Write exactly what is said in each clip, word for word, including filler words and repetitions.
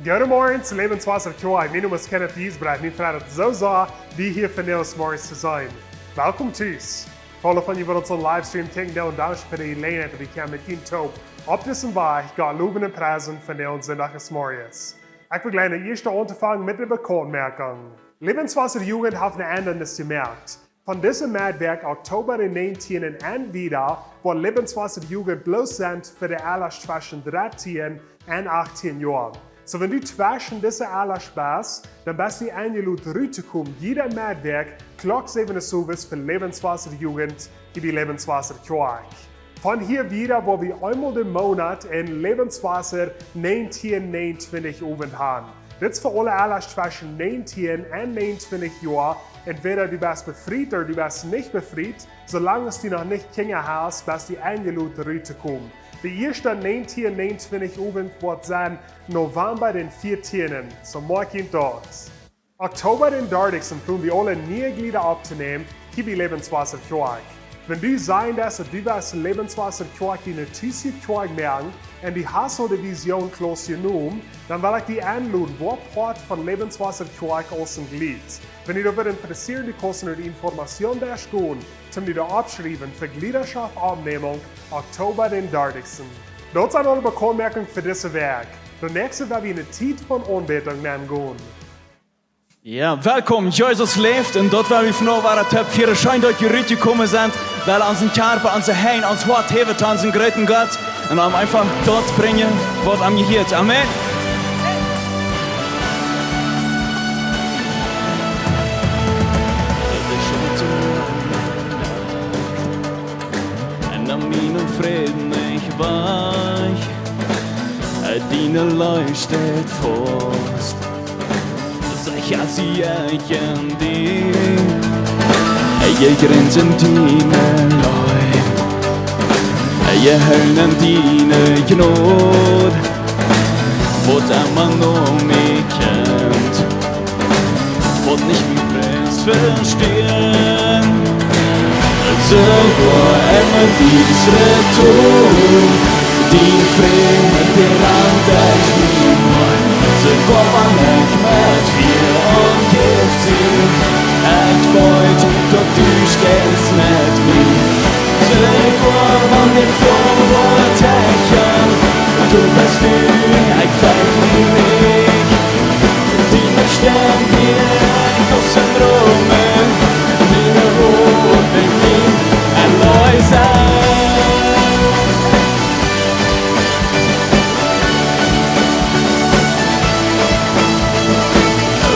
Goodemorjes, Lebenswasser Kjoakj. Mien Nomen es Kenneth Giesbrecht. Mie freit daut soo sea, die hia vondoag zemorjes to seenen. Welkom tus. Fa aule von junt waut ons opp Livestream kjikjen, dan dankscheen fa de Jeläajenheit, daut wie kjennen met junt toop opp disen Wajch Gott lowen un priesen vondoag Sindach zemorjes. Ekj well jleich ieescht aunfangen met de Bekauntmoakjunk. Lebenswasser Jugend haft eene Endrunk jemoakt. Von disen Moonat, Oktoba de näajentiende aun wieda, woat Lebenswasser Jugend bloos sennen fa de Aulasch tweschen dartieen un achtieen Joa. Soo, wan du tweschen dise Aulasch best, dan best du enjelodt ruttokomen, jieda Moonat, Klock säwen Uhr fa Lebenswasser Jugend, hia bie Lebenswasser Kjoakj. Von hia wieda woa wie eemol dän Moonat en Lebenswasser näajentieen näajenuntwintich Owent haben. Dit es fa aule Aulasch tweschen näajentieen un näajenuntwintich Joa, entwäda du best befriet ooda du best nich befriet, soo lang aus du noch nich Kjinja hast, best du enjelodt ruttokomen. De ieeschte näajentieen näajenuntwintich Owent woat sennen November dän vieetieenden, soo moakt junt daut. Oktoba dän dartichsten plonen wie aule niee Jlieda opptonämen, hia bie Lebenswasser Kjoakj. Wan du sajen deist, daut du west Lebenswasser Kjoakj diene Tus Kjoakj moaken un du hast aul de Vision kloa jenomen, dan well ekj die enloden, woa Poat von Lebenswasser Kjoakj aus een Jlied. Wan die daut wudd interessieeren, du kaust no de Information Desk gonen, toom die doa oppschriewen fa Jliedaschoft Oppnämunk, Oktoba dän dartichsten. Daut sent aule Bekauntmoakjungen fa dise Wäakj. De näakjste woa wie enne Tiet von Aunbädunk nenn gonen. Jo, welkom, Jesus läft, un daut woa wie vondoag wada toop fieren. Scheen, daut jie rutjekomen sent, well onsen Kjarpa, onse Henj, ons Hoat häwen to onsen grooten Gott un am eefach daut brinjen, waut am jehieet. Amen. En dan mienen Fräd nich wajch, diene Leew steit faust. Secha sie ekj en die, jie jrinsen diene Leew, jie hoolen diene Jnod, waut emma no mie kjemt, waut nich mien Pries vestonen. Soogoa en mien diesta Tol, dien Fräd, dee raumt derch mien Hoat. Soogoa wan ekj met Fia omjäft sie, ekj weet, daut du steist met mie. Soogoa wan de Flaum woat heesch, du best du, ekj froag mie nich. Diene Stemm hia ekj aus een Rum, diene Hopninj, mien Erleesa.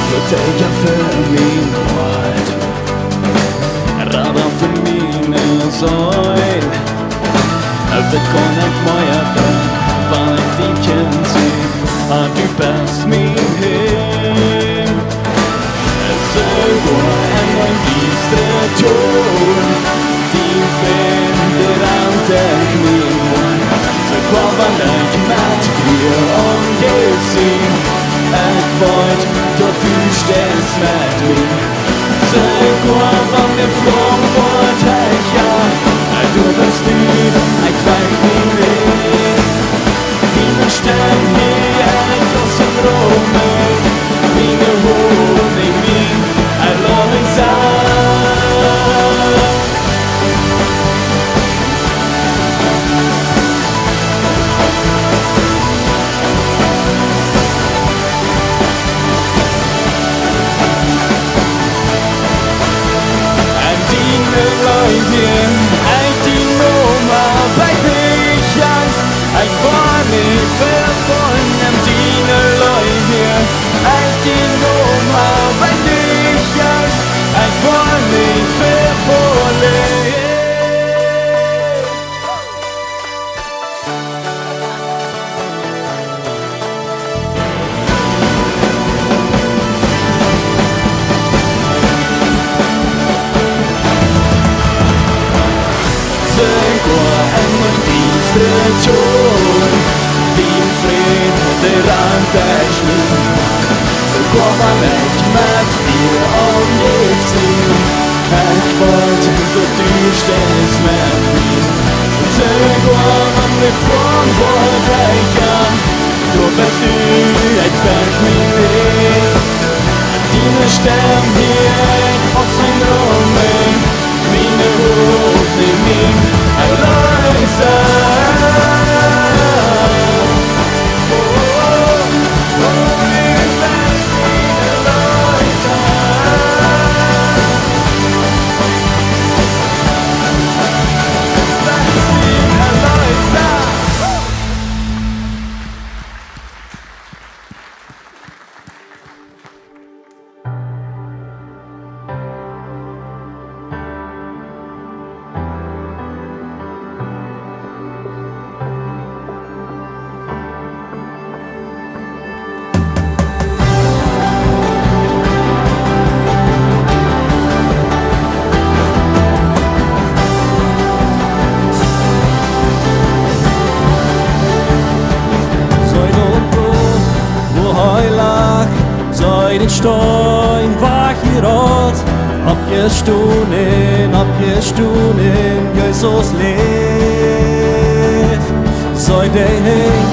Vedeedja fa mien Hoat, Rada fa miene Seel. Waut kaun ekj mea wellen, wan ekj die kjennen seenen? Ah, du best mien Heil. Soogoa en mien diesta Tol, dien Fräd, dee raumt derch mien Hoat. Soogoa wan ekj met Fia omjäft sie, ekj weet, daut du steist met mie. Soogoa wan de Flaum woat heesch, du best du, ekj froag mie nich. Diene Stemm hia ekj aus een Rum, miene Hopninj, mien Erleesa. En diene Leew, ekj dien Nomen bie die, Jeist. Ekj woa nich vefaulen en diene Leew. Ekj dien Nomen bie die, Jeist. Ekj woa nich vefaulen. Soogoa en mien diesta Tol, dien Fräd, dee raumt derch mie. Soogoa wan ekj met Fia omjäft sie, ekj weet, daut du steist met mie. Soogoa wan de Flaum woat heesch, du best du, ekj Felt mien Wajch, diene Stemm hia, aus een Droom, miene Hopninj, mien Erleesa. Oh, oh, du best mien Erleesa. Du best mien Erleesa. Soo doa, wua hee lach, see dän Steen wajchjerolt, oppjestonen, oppjestonen, Jesus läft. See de Henj,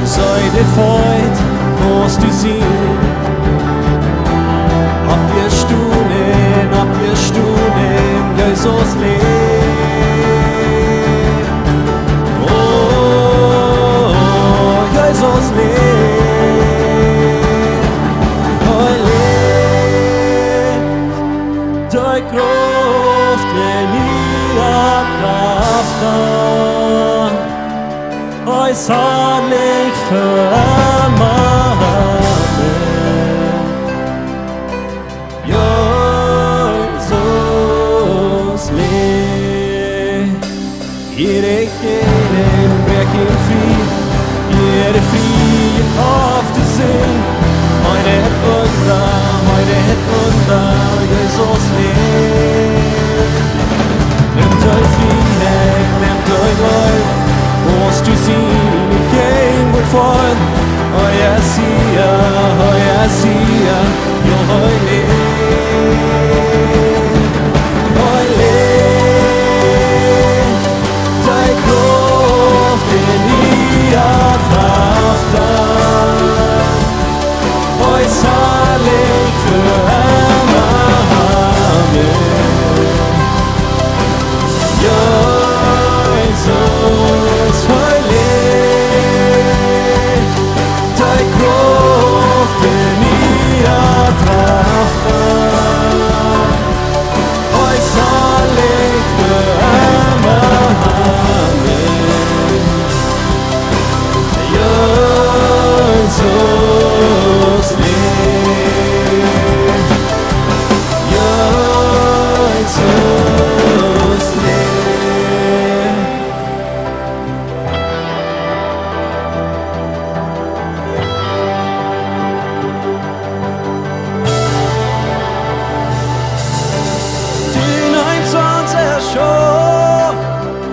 see de Feet, kaust du seenen. Oppjestonen, oppjestonen, Jesus läft. Oh, Jesus läft. Hee läft. Dee Krauft, dee niee Krauft dan. Hee es harlich fa emma. Amen. Jesus läft. Hia ekj en Berg en Frie, hia de Frie auf to seenen. Hee deit Wunda, hee deit Wunda, Jesus läft. Nemt dee Frieheit, nemt dee Leew, kaust du seenen, ekj woa fromm. Hee es hia, hee es hia, jo, hee läft. Hee läft. Dee Krauft, dee niee Krauft dan. Hee es harlich fa emma. Amen. Jesus, hee läft. Dee Krauft, dee niee Krauft dan. Hee es harlich fa emma. Amen. Jesus läft. Jesus läft. Dee nemt onse Schunt,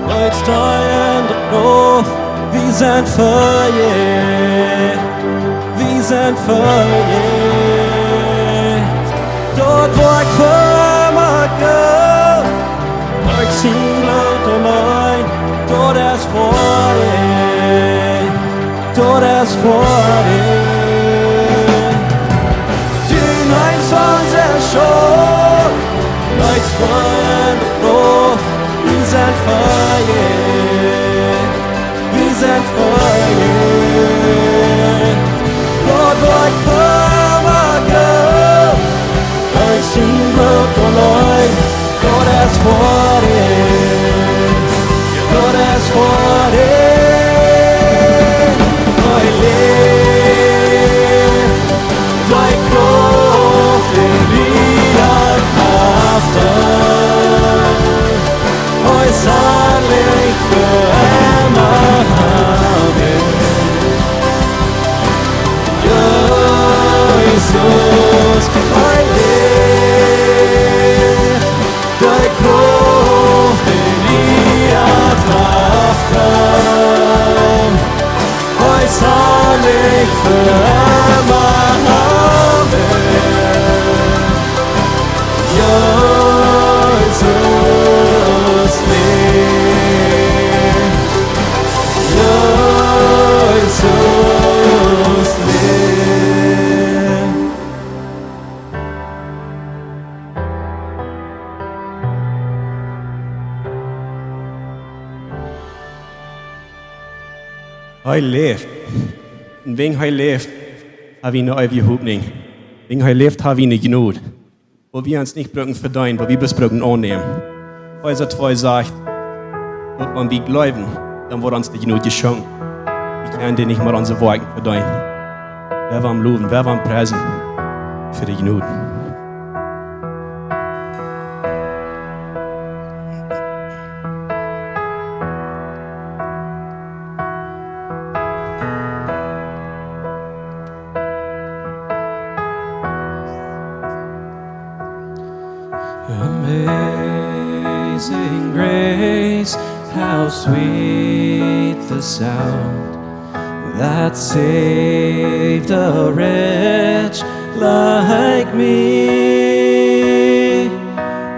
leet dee en de Gruft. Wie sent fa die, wie sent fa die. Daut woat fa mie goot. Ekj sie Loot auleen, daut es fa die. Daut es fa die. Dee nemt onse Schunt, leet dee en de Gruft. Wie sent fa die, wie sent fa die. Daut woat fa mie goot. Ekj sie Loot auleen, daut es fa die, daut es fa die. Hee läft, dee Krauft, dee niee Krauft dan. Hee es harlich fa emma. Amen. Jesus, hee läft. Dee Krauft, dee niee Krauft dan. Hee es harlich fa emma. Amen. Jesus läft. Hee läft. Un wäajen hee läft, ha wie eene eewje Hopninj. Wäajen hee läft, ha wie eene Jnod, waut wie ons nich brucken vedeenen, waut wie bloos brucken aunnämen. Efeesa twee sajcht, daut wan wie jleewen, dan woat ons de Jnod jeschonken. Wie kjennen dee nich met onse Woakjen vedeenen. Wie woaren am lowen, wie woaren am priesen fa de Jnod. Amazing grace, how sweet the sound that saved a wretch like me.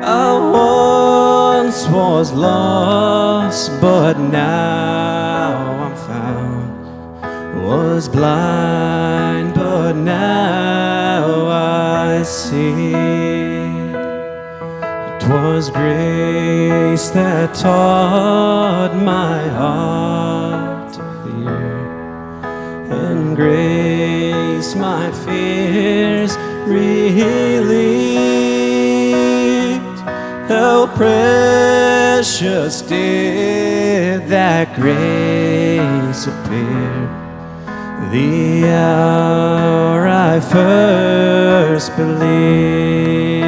I once was lost, but now I'm found. Was blind, but now I see. 'Twas grace that taught my heart to fear, and grace my fears relieved. How precious did that grace appear, the hour I first believed.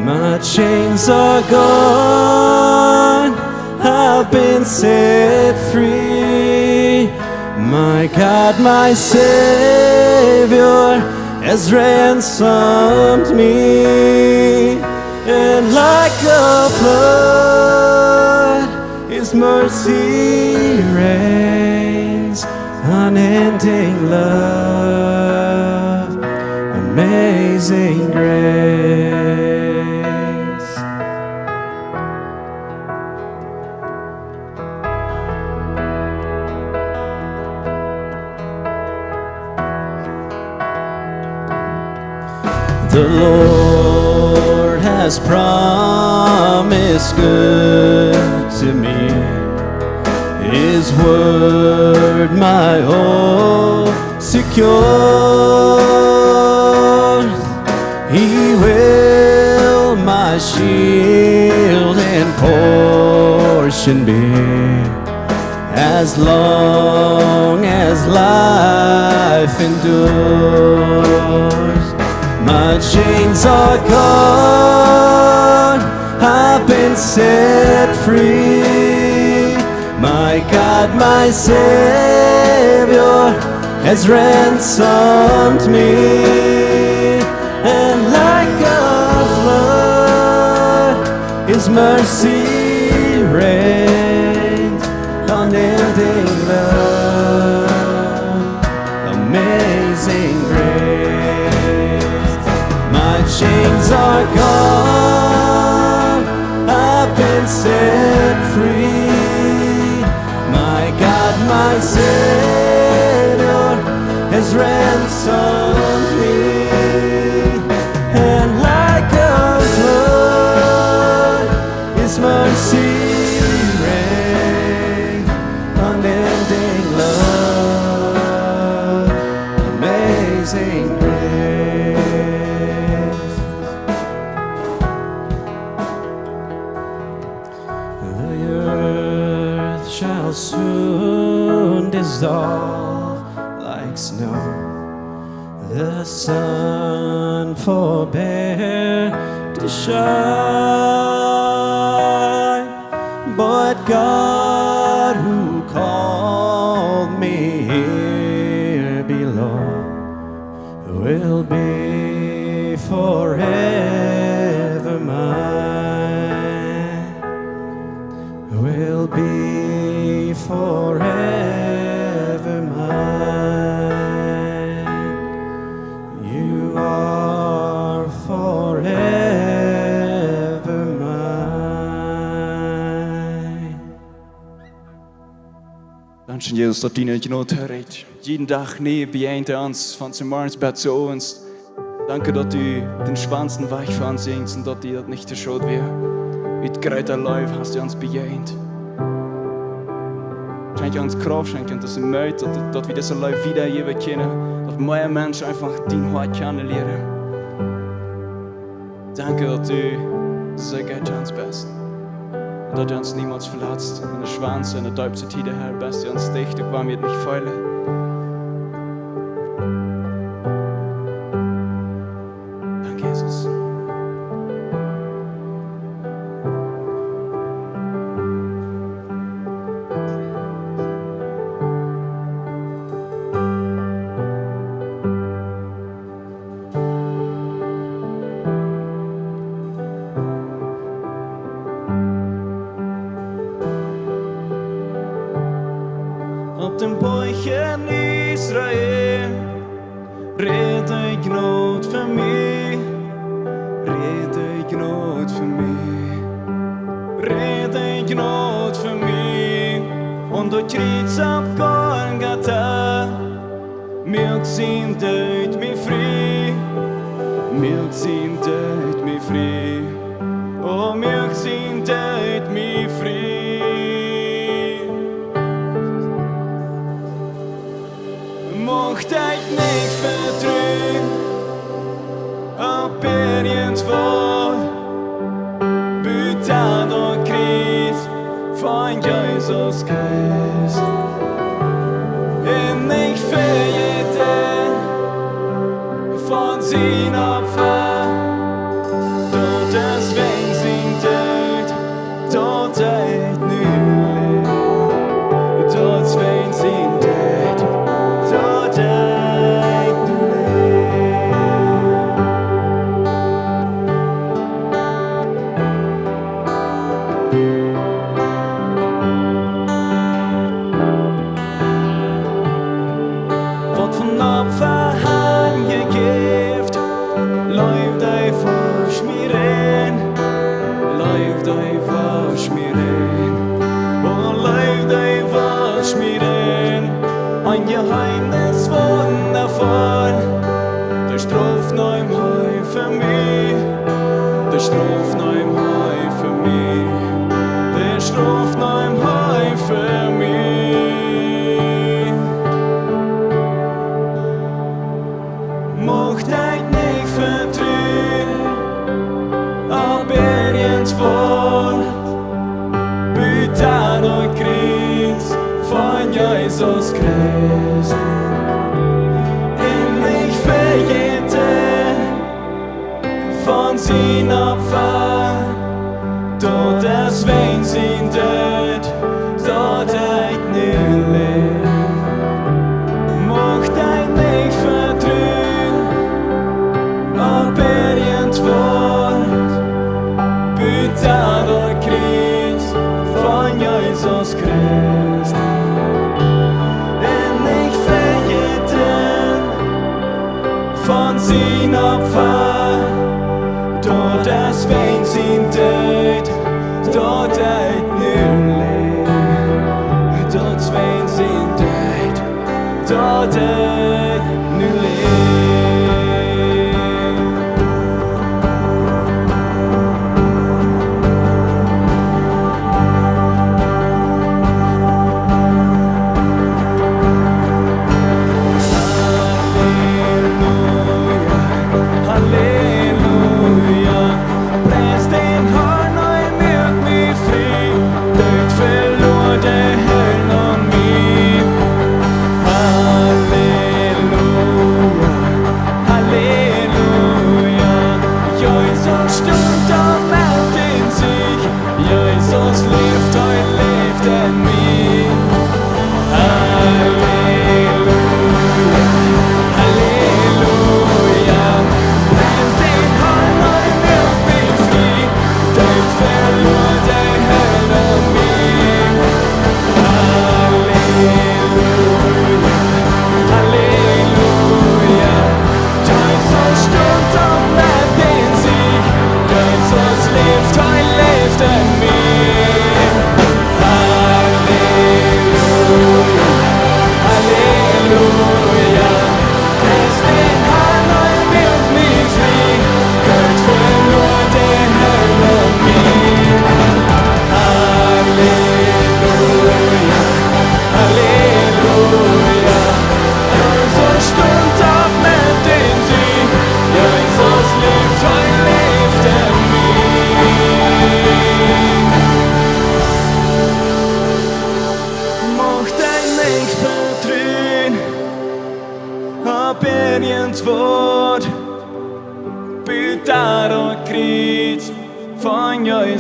My chains are gone, I've been set free. My God, my Savior has ransomed me. And like a flood, His mercy reigns, unending love, amazing grace. The Lord has promised good to me. His word my hope secures. He will my shield and portion be, as long as life endures. My chains are gone, I've been set free. My God, my Savior has ransomed me. And like a flood, His mercy reigns, unending love, amazing grace. My chains are gone, I've been set free. My God, my Savior has ransomed me. And like a flood, His mercy reigns, unending love, amazing grace. The earth shall soon dissolve like snow. The sun forbear to shine, but God, who called me here below, will be forever mine, will be forever mine. You are forever mine. Dankscheen, Jesus, daut diene Jnod, Herr, jieda Dach nie bejäajent ons von zemorjes bat zeowes. Dankscheen, daut du dän schwoasten Wajch fa ons jinkst un daut die daut nich to schod wia. Ut jreeta Leew hast du ons bejäajent. Schenkj ons Krauft, schenkj ons dise Moot, daut, daut wie dise Leew wiedajäwen kjennen, daut mea Menschen eefach dien Hoat kjanen lieren. Danke, daut du soo goot to ons best. Un daut du ons niemols velatst. Enne schwoaste, enne deepste Tieden, Herr, best du ons dicht, uk wan wie daut nich feelen. Danke, Jesus. Opp dän Boajch en Israel, räd de Jnod fa mie, räd de Jnod fa mie, räd de Jnod fa mie. Un daut Kjriez opp Golgatha, muak sien Doot mie frie, muak sien Doot mie frie, o, muak sien Doot mie frie. Mucht ekj nich vetruen opp irjentwaut buta daut Kjriez von Jesus Christus. Un nich vejäten von sien Opfa, daut es wäajen sien Doot, daut ekj nu läw. Daut es wäajen sien Doot, daut ekj nu läw. Waut von Opfa han jejäft, leew dee fa mie rein, leew dee fa mie rein, o, leew dee fa mie rein. Een Jeheemnis wundaboa, de Strof neem hee fa mie, de Strof neem hee fa mie, de Strof neem hee fa mie. Mucht ekj nich vetruen opp irjentwaut buta daut Kjriez von Jesus Christus. Un nich vejäten von sien Opfa, daut es wäajen sien Doot, daut ekj nu läw. Mucht ekj nich vetruen opp irjentwaut buta daut Kjriez von Jesus Christus. Un nich vejäten von sien Opfa, daut es wäajen sien Doot, daut ekj nu läw. Daut es wäajen sien Doot, daut ekj nu läw. Halleluja, Halleluja. Pries dän Harn, hee muak mie frie. Doot veloa, de Hell naum mie. Halleluja, Halleluja. Jesus stunt opp met dän Siech. Jesus läft, hee läft en mie. Halleluja, Halleluja. Pries dän Harn, hee muak mie frie. Doot veloa, de Hell naum mie. Halleluja, Halleluja. Jesus stunt opp met dän Siech. Jesus läft, hee läft en mie.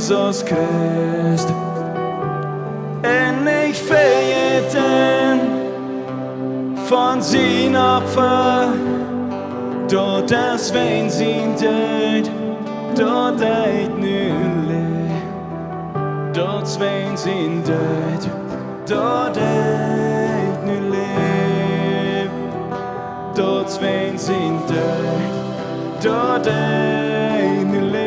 Jesus Christ. Un nich vejäten von sien Opfa, daut es wäajen sien Doot, daut ekj nu läw. Daut es wäajen sien Doot, daut ekj nu läw. Daut es wäajen sien Doot, daut ekj nu läw.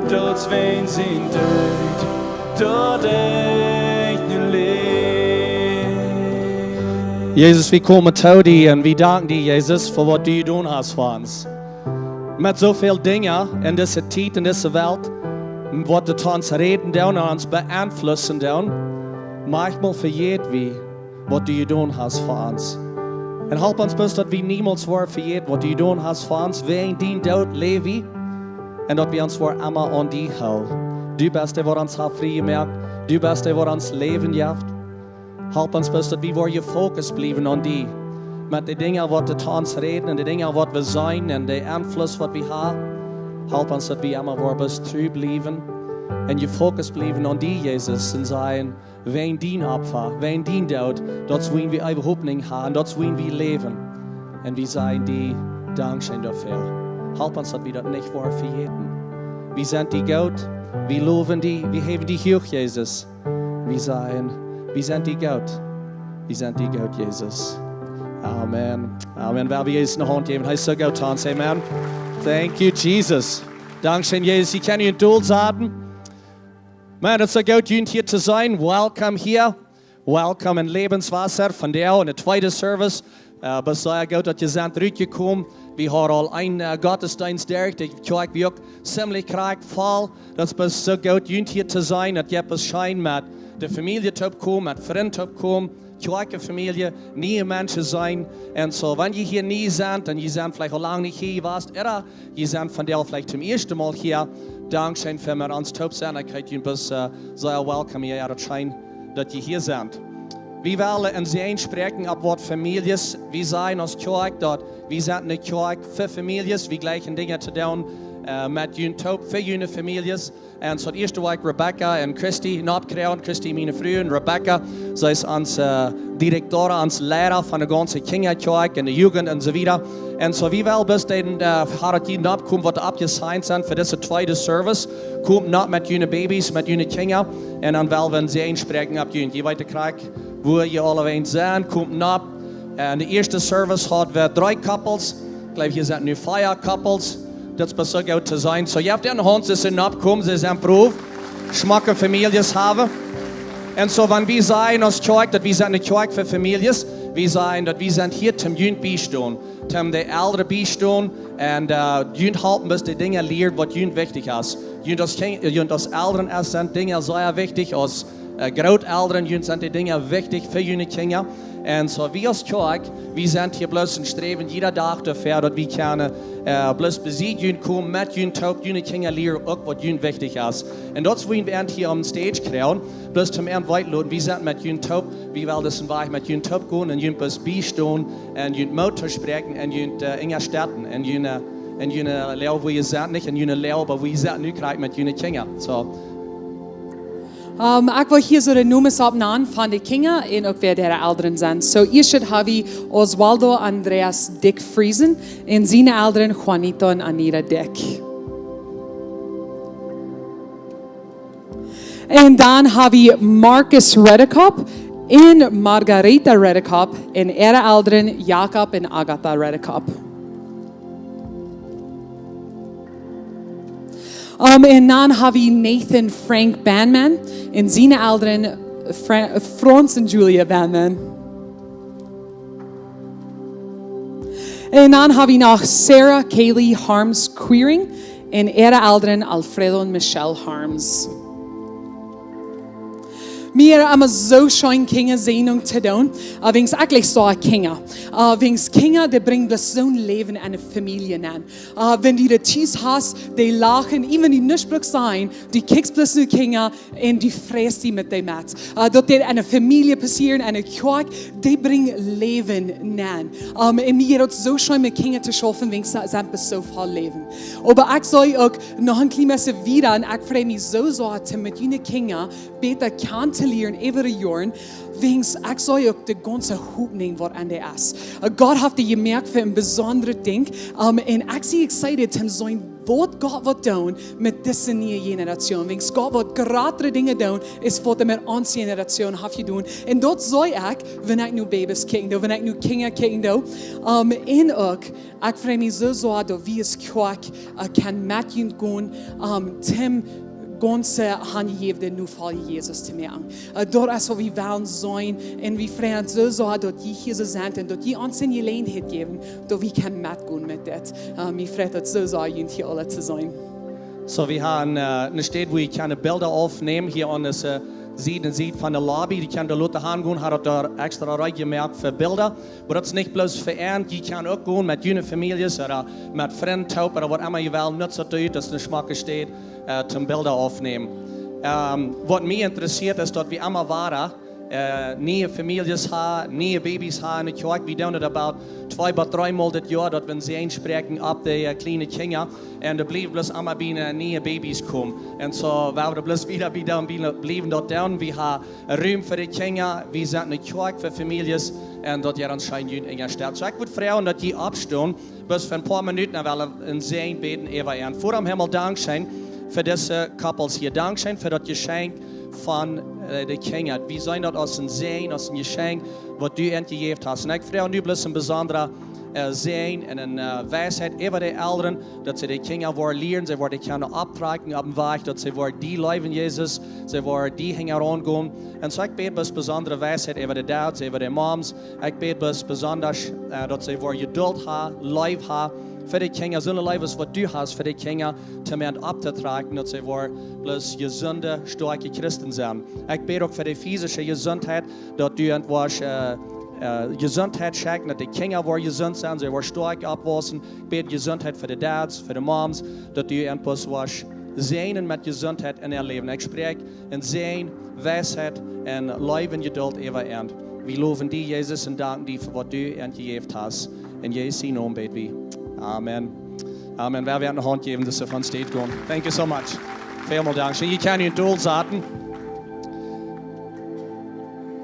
Daut es wäajen sien Doot, daut ekj nu läw. Jesus, wie komen to die un wie danken die, Jesus, fa waut du jedonen hast fa ons. Met soo väl Dinja en dise Tiet, en dise Welt, waut doa ons räden doonen un ons beeinflussen doonen, maunchmol vejät wie, waut du jedonen hast fa ons. Un halp ons bloos, daut wie niemols woaren vejäten, waut du jedonen hast fa ons. Wäajen dien Doot läw wie. Un daut wie ons woaren emma aun die hoolen. Du best dee, waut ons haft frie jemoakt. Du best dee, waut ons Läwen jeft. Halp ons bloos, daut wie woaren jefokust bliewen aun die. Met de Dinja, waut doa ons räden un de Dinja, waut wie seenen un de Einfluss, waut wie haben. Halp ons, daut wie emma woaren bloos tru bliewen un jefokust bliewen aun die, Jesus, un sajen: Wäajen dien Opfa, wäajen dien Doot, daut es wuarom wie äwahaupt Hopninj haben, daut es wuarom wie läwen. Un wie sajen die Dankscheen doafäa. Halp ons, daut wie daut nich woaren vejäten. Wie sent die goot, wie lowen die, wie häwen die huach, Jesus. Wie sajen: Wie sent die goot, wie sent die goot, Jesus. Amen. Amen. Well wie Jesus eene Haunt jäwen? Hee es soo goot to ons. Amen. Thank you, Jesus. Dankscheen, Jesus. Jie kjennen junt dol saten. Maun, daut es soo goot, junt hia to seenen. Welcome hia. Welcome en Lebenswasser, vondoag en de tweede Service. Äh, oba soo goot, daut jie sent trigj jekomen. Wie haben aul een, äh, Gottesdienst derch, de Kjoakj wia uk ziemlich krakjt voll. Daut es soo goot, junt hia to seenen. Daut jie bloos scheen met de Famielje toopkomen, met Frind toopkomen, Kjoakjfamielje, niee Menschen seenen. Un soo, wan jie hia nie sent, un jie sent veleicht aul lang nich hia jewast, ooda jie sent vondoag veleicht toom ieeschten Mol hia, dankscheen fa met ons toop sennen. Ekj heet junt bloos, äh, sea welcome hia. Jo, daut es scheen, daut jie hia sent. Wie wellen een Säajen spräakjen opp waut Famieljes. Wie sajen aus Kjoakj, daut wie sent eene Kjoakj fa Famieljes. Wie jlikjen Dinja to doonen, äh, met junt toop, fa june Famieljes. Un soo daut ieeschte wia Rebecca un Christy, nopp kjrieen, Christy, miene Fru, un Rebecca, see es ons, äh, Direktora, ons Liera von de gaunze Kjinjakjoakj un de Jugend un soo wieda. Un soo, wie wellen bloos dän, äh, Herr, daut jie nopp komen, waut oppjesigned sent fa dise tweede Service. Komt nopp met june Babys, met june Kjinja. Un dan wellen wie een Säajen spräakjen opp junt. Jie weeten krakjt, wua jie aula sent, komt nopp. Un de ieeschte Service haud wie dree Couples. Ekj jleew, hia sent nu vea Couples. Daut es bloos soo goot to seenen. Soo, jie haben eene Haunt, see sent nopp komen, see sent proof. Schmocke Famieljes haben. Un soo, wan wie sajen aus Kjoakj, daut wie sent eene Kjoakj fa Famieljes, wie sajen, daut wie sent hia toom junt biestonen, toom de Elren biestonen, un, äh, junt halpen, daut dee Dinja lieren, waut junt wichtich es. Junt aus Kjin-, junt aus Elren es, sent Dinja sea wichtich, aus, äh, Grootelren, junt sent dee Dinja wichtich fa june Kjinja. Un soo, wie aus Kjoakj, wie sent hia bloos un sträwen jieda Dach doafäa, daut wie kjennen, äh, bloos bie junt komen, met junt toop, june Kjinja lieren uk, waut junt wichtich es. Un daut es, wua wie an hia opp de Stage kjrieen, bloos toom an weeten loten, wie sent met junt toop, wie wellen disen Wajch met junt toop gonen un junt bloos biestonen un junt Moot toospräakjen un junt, äh, unjastetten un june, un june Loag, wua jie sent, nich en june Loag, oba wua jie sent nu krakjt met june Kjinja. Soo. Ähm, ekj well hia soo de Nomes oppnämen von de Kjinja un uk wäa äare Elren sent. Soo, ieescht hab wie Oswaldo Andreas Dyck Friesen un siene Elren Juanito un Anita Dyck. Un dan hab wie Marcus Redekop un Margareta Redekop un äare Elren Jakob un Agatha Redekop. Ähm, un dan hab wie Nathan Frank Banman un siene Elren Fra-, Franz un Julia Banman. Un dan hab wie noch Sarah Kaylee Harms Quiring un äare Elren Alfredo un Michelle Harms. Mie jeit emma soo scheen Kjinja seenen to doonen. Äh, wäajens ekj leew soo Kjinja. Äh, wäajens Kjinja, dee brinjen bloos soon Läwen enne Famielje nenn. Äh, wan du dee tus hast, dee lachen, uk wan du nuscht bruckst sajen, du kjikjst bloos no Kjinja un du freist die met dee met. Äh, daut deit enne Famielje passieren, enne Kjoakj, dee brinjen Läwen nenn. Ähm, un mie jeit daut soo scheen met Kjinja to schaufen, wäajens see sent bloos soo voll Läwen. Oba ekj see uk noch een kjlien bät wieda un ekj frei mie soo sea, met june Kjinja bäta kjanen to lieren äwa de Joaren, wäajens ekj see uk de gaunze Hopninj waut aun dee es. Äh, Gott haft dee jemoakt fa een besondret Dinkj. Ähm, un ekj sie excited to seenen waut Gott woat doonen met dise niee Generation. Wäajens Gott woat jratre Dinja doonen, es waut hee met onse Generation haft jedonen. Un daut see ekj, wan ekj no Babys kjikjen doo, wan ekj no Kjinja kjikjen doo. Ähm, un uk, ekj frei mie soo sea, daut wie aus Kjoakj, äh, kjennen met junt gonen, ähm, toom gaunze hanjejäwne Nofolja Jesus to moaken. Äh, daut es waut wie wellen seenen. Un wie freien ons soo sea, daut jie hia soo sent un daut jie ons eene Jeläajenheit jäwen, daut wie kjennen metgonen met dit. Äh, mie freit daut soo sea, junt hia aula to seenen. So, wie haben, äh, eene Städ, wua jie kjennen Bilda oppnämen, hia aun dise Sied un Sied von de Lobby. Jie kjennen doa lota hangonen, ha daut doa extra reed jemoakt fa Bilda. Oba daut es nich bloos fa an, jie kjennen uk gonen met june Famieljes ooda met Frind toop ooda waut emma jie wellen, nutzt daut ut, daut es eene schmocke Städ, äh, toom Bilda oppnämen. Ähm, waut mie interessieet, es daut wie emma wieda, äh, niee Famieljes haben, niee Babys haben enne Kjoakj. Wie doonen daut about twee bat dree mol dit Joa, daut wie een Säajen spräakjen opp de, äh, kjliene Kjinja. Un doa bliewen bloos emma bie, äh, niee Babys komen. Un so, wie woaren bloos wieda bie dän, bie-, bliewen daut doonen. Wie haben Rum fa de Kjinja, wie sent eene Kjoakj fa Famieljes, un daut jie ons scheen junt enja stellen. So, ekj wudd froagen, daut jie oppstonen, bloos fa een poa Minuten, un wie wellen een Säajen bäden äwa an. Voda em Himmel, dankscheen fa dise Couples hia. Dankscheen fa daut Jeschenkj von, äh, de Kjinja. Wie seenen daut aus een Säajen, aus een Jeschenkj, waut du an jejäft hast. Un ekj froag nu bloos een besondra, äh, Säajen un eene, äh, Weisheit äwa de Elren, daut see de Kjinja woaren lieren, see woaren de Kjinja opptrakjen opp dän Wajch, daut see woaren die leewen, Jesus, see woaren die hinjaraun gonen. Un so ekj bäd bloos besondre Weisheit äwa de Dads, äwa de Moms. Ekj bäd bloos besonda, äh, daut see woaren Jedult haben, Leew haben fa de Kjinja, soone Leew aus waut du hast fa de Kjinja, toom an opptotrakjen, daut see woaren bloos jesunde, stoakje Christen sennen. Ekj bäd uk fa de physische Jesuntheit, daut du an woascht, äh, äh, Jesuntheit schenkjen, daut de Kjinja woaren jesunt sennen, see woaren stoakj oppwaussen. Ekj bäd Jesuntheit fa de Dads, fa de Moms, daut du an bloos woascht säajnen met Jesuntheit en äa Läwen. Ekj spräakj een Säajen, Weisheit un Leew un Jedult äwa an. Wie lowen die, Jesus, un danken die fa waut du an jejäft hast. En Jesus sienen Nomen bäd wie. Amen. Amen. Wie woaren eene Haunt jäwen, daut see von Städ gonen. Thank you so much. Välmol dank. Jie kjennen junt dol saten.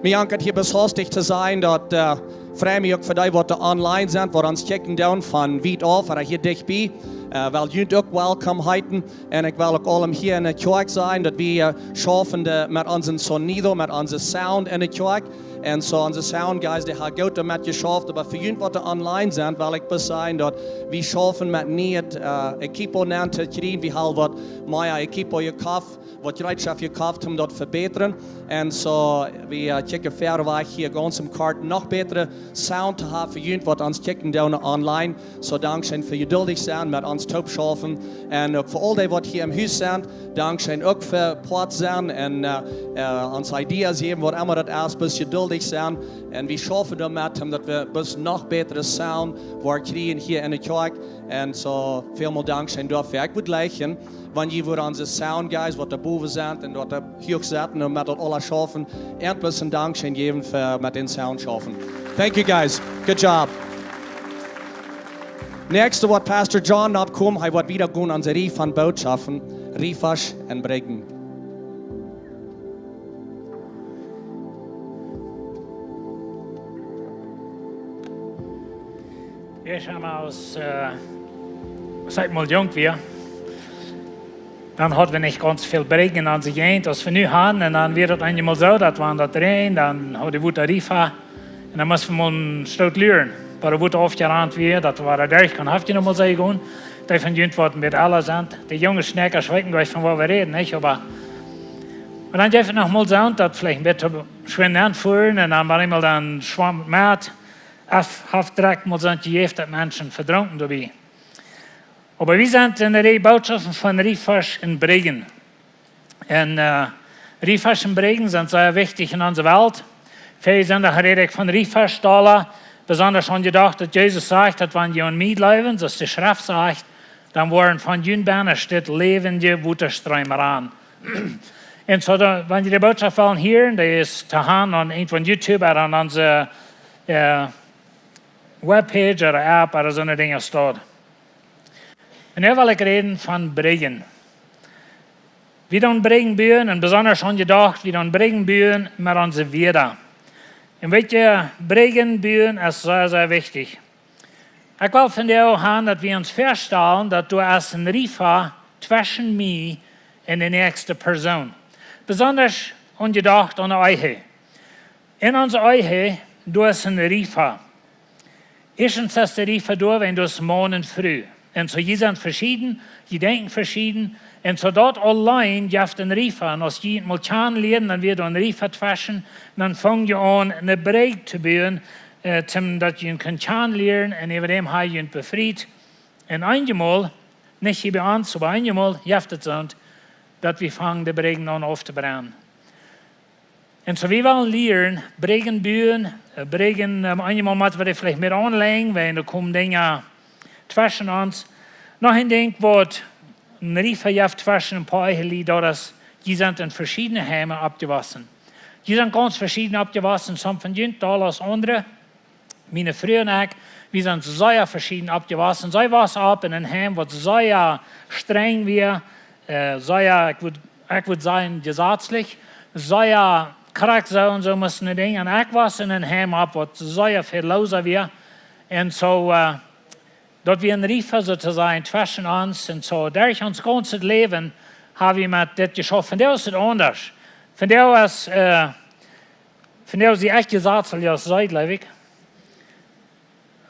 Mie jankat hia bloos haustich to sajen, daut, äh, frei mie uk fa dee, waut doa online sent, waut ons kjikjen doonen von wiet auf, ooda hia dicht bie. Äh, well junt uk welkom heeten. Un ekj well uk aulem hia enne Kjoakj sajen, daut wie, äh, schaufen de, met onsen sonido, met onsen Sound enne Kjoakj. Un so onse Sound Guys, dee haben goot doamet jeschauft, oba fa junt, waut doa online sent, well ekj bloos sajen, daut wie schaufen met nieet, äh, Equipo nenn to kjrieen. Wie haben waut mea Equipo jekoft, waut Jereetschoft jekoft, om daut to vebätren. Un so, wie, äh, kjikjen wieda, woo ekj hia gaunz em Kort noch bätre Sound to haben fa junt, waut ons kjikjen doonen online. So, dankscheen fa jeduldich sennen, met ons toop schaufen. Un uk fa aul dee, waut hia em Hus sent, dankscheen uk fa Poat sennen un, äh, äh, ons Ideas jäwen, waut emma daut es, bloos jeduldich sennen. Un wie schaufen doamet, om daut wie bloos noch bätre Sound woaren kjrieen hia enne Kjoakj. Un so, välmol dankscheen doafäa. Ekj wudd jleichen, wan jie wudden onse Sound Guys, waut doa bowen sent un waut doa huach setten un met daut aula schaufen, an bloos een Dankscheen jäwen fa met dän Sound schaufen. Thank you, guys. Good job. Näakjste woat Pastor John nopp komen. Hee woat wieda gonen aun de Rieej von Bootschoften, Riefasch un Bräakjen. Ieescht emol aus, äh, aus ekj mol junk wia, dan haud wie nich gaunz väl Bräakjen aun de Jäajent aus wie nu haben. Un dan wia daut eenjemol soo, daut wan daut räajend, dan haud wie Wota Riefa. Un dan must wie mol een Stoot luren, bat daut Wota aufjerant wia, daut wie doa derch kunnen. Haft jie noch mol soo jegonen? Dee von junt, waut een bät ella sent, de junge Schnackers weeten jlikj, von waut wie räden, nich? Oba, un dan jeef et noch mol soo, daut veleicht een bät to schwind aunfuaren un dan wia eemol dan schwamm met, auf, haft direkt mol soo jejäft, daut Menschen vedrunken doabie. Oba wie sent enne Rieej Bootschoften von Riefasch un Bräakjen. Un, äh, Riefasch un Bräajen sent sea wichtich en onse Welt. Väl sent doa rajcht von Riefasch dolla, besonda aun jedocht daut Jesus sajcht daut wan jie aun mie jleewen, soo aus de Schreft sajcht, dan woaren von jun Benne läwendje Wotastreem rannen. Un soo, wan jie de Bootschoft wellen hieren, dee es to han aun irjent waut aun YouTube ooda aun onse webpage ooda app ooda soone Dinja steit. Un nu well ekj räden von Bräajen. Wie doonen Bräajen buen un besonda aun jedocht, wie doonen Bräajen buen met onse Wieed. Un weet jie, Bräajen buen es sea, sea wichtich. Ekj well von die han daut wie ons väastalen daut doa es een Riefa tweschen mie un de näakjste Persoon. Besonda aun jedocht aun de Ehe. En onse Ehe, doa es een Riefa. Ieeschtens es de Riefa doa, wan doa es Maun un Fru. Un soo, jie sent veschieden, jie denkjen veschieden. Un soo daut auleen jeft een Riefa. Un aus jie mol kjanen lieren, dan woat doa een Riefa tweschen. Dan fang jie aun, eene Bräj to buen, äh, toom daut jie kjennen kjanen lieren. Un äwa däm ha jie junt befriet. Un eenjemol, nich hia bie ons, oba eenjemol jeft et soont, daut wie fangen de Bräjen aun auftobrannen. Un soo, wie wellen lieren, Bräjen buen, äh, Bräjen, ähm, eenjemol motten wie veleicht mea aunläajen, wiels doa komen Dinja tweschen ons. Noch een Dinkj waut een Riefa jeft tweschen een poa Ehelied, daut es, jie sent en veschiedne Heime oppjewossen. Jie sent gaunz veschieden oppjewossen, some von junt dolla aus aundre. Miene Fru un ekj, wie sent sea veschieden oppjewossen. See wia opp en een Heim waut sea strenj wia, äh, sea, ekj wudd, ekj wudd sajen, jesazlich, sea krakjt soo un soo musten de Dinja. Un ekj wia en een Heim opp waut sea väl loosa wia. Un soo, äh, daut wia een Riefa soo to sajen tweschen ons. Un soo, derch ons gaunzet Läwen ha wie met dit jeschauft. Von doa es et aundasch. Von doa es, äh, von doa sie ekj jesazlich aus see, jleew ekj.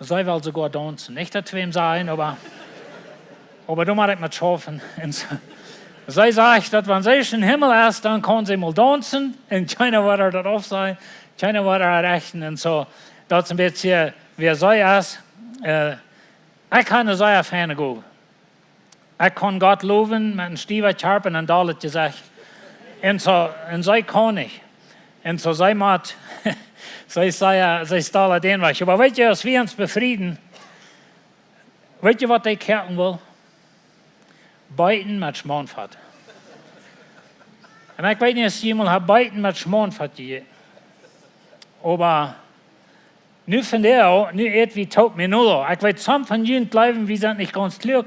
See well soogoa daunzen. Nich daut wie am sajen, oba, oba doa mott ekj met schaufen. Un see, see sajcht daut wan see em Himmel es, dan kaun see mol daunzen. Un kjeena woat daut aufsajen, kjeena woat rechten. Un soo, daut es een bät woo see es. Äh, ekj ha eene sea feine Gow. Ekj kaun Gott lowen met een stiewa Kjarpa un een dollet Jesecht. Un soo, un see kaun nich. Un soo, see mott, see es sea, see es dolla dän Wajch. Oba weet jie, aus wie ons befrieden, weet jie waut dee Kjoakj well? Beeten met Schmaunfat. Un ekj weet nich aus jie mol haben Beeten met Schmaunfat jejäten. Oba nu von doa, nu ät wie toop Menudo. Ekj weet, some von junt jleewen, wie sent nich gaunz kluak.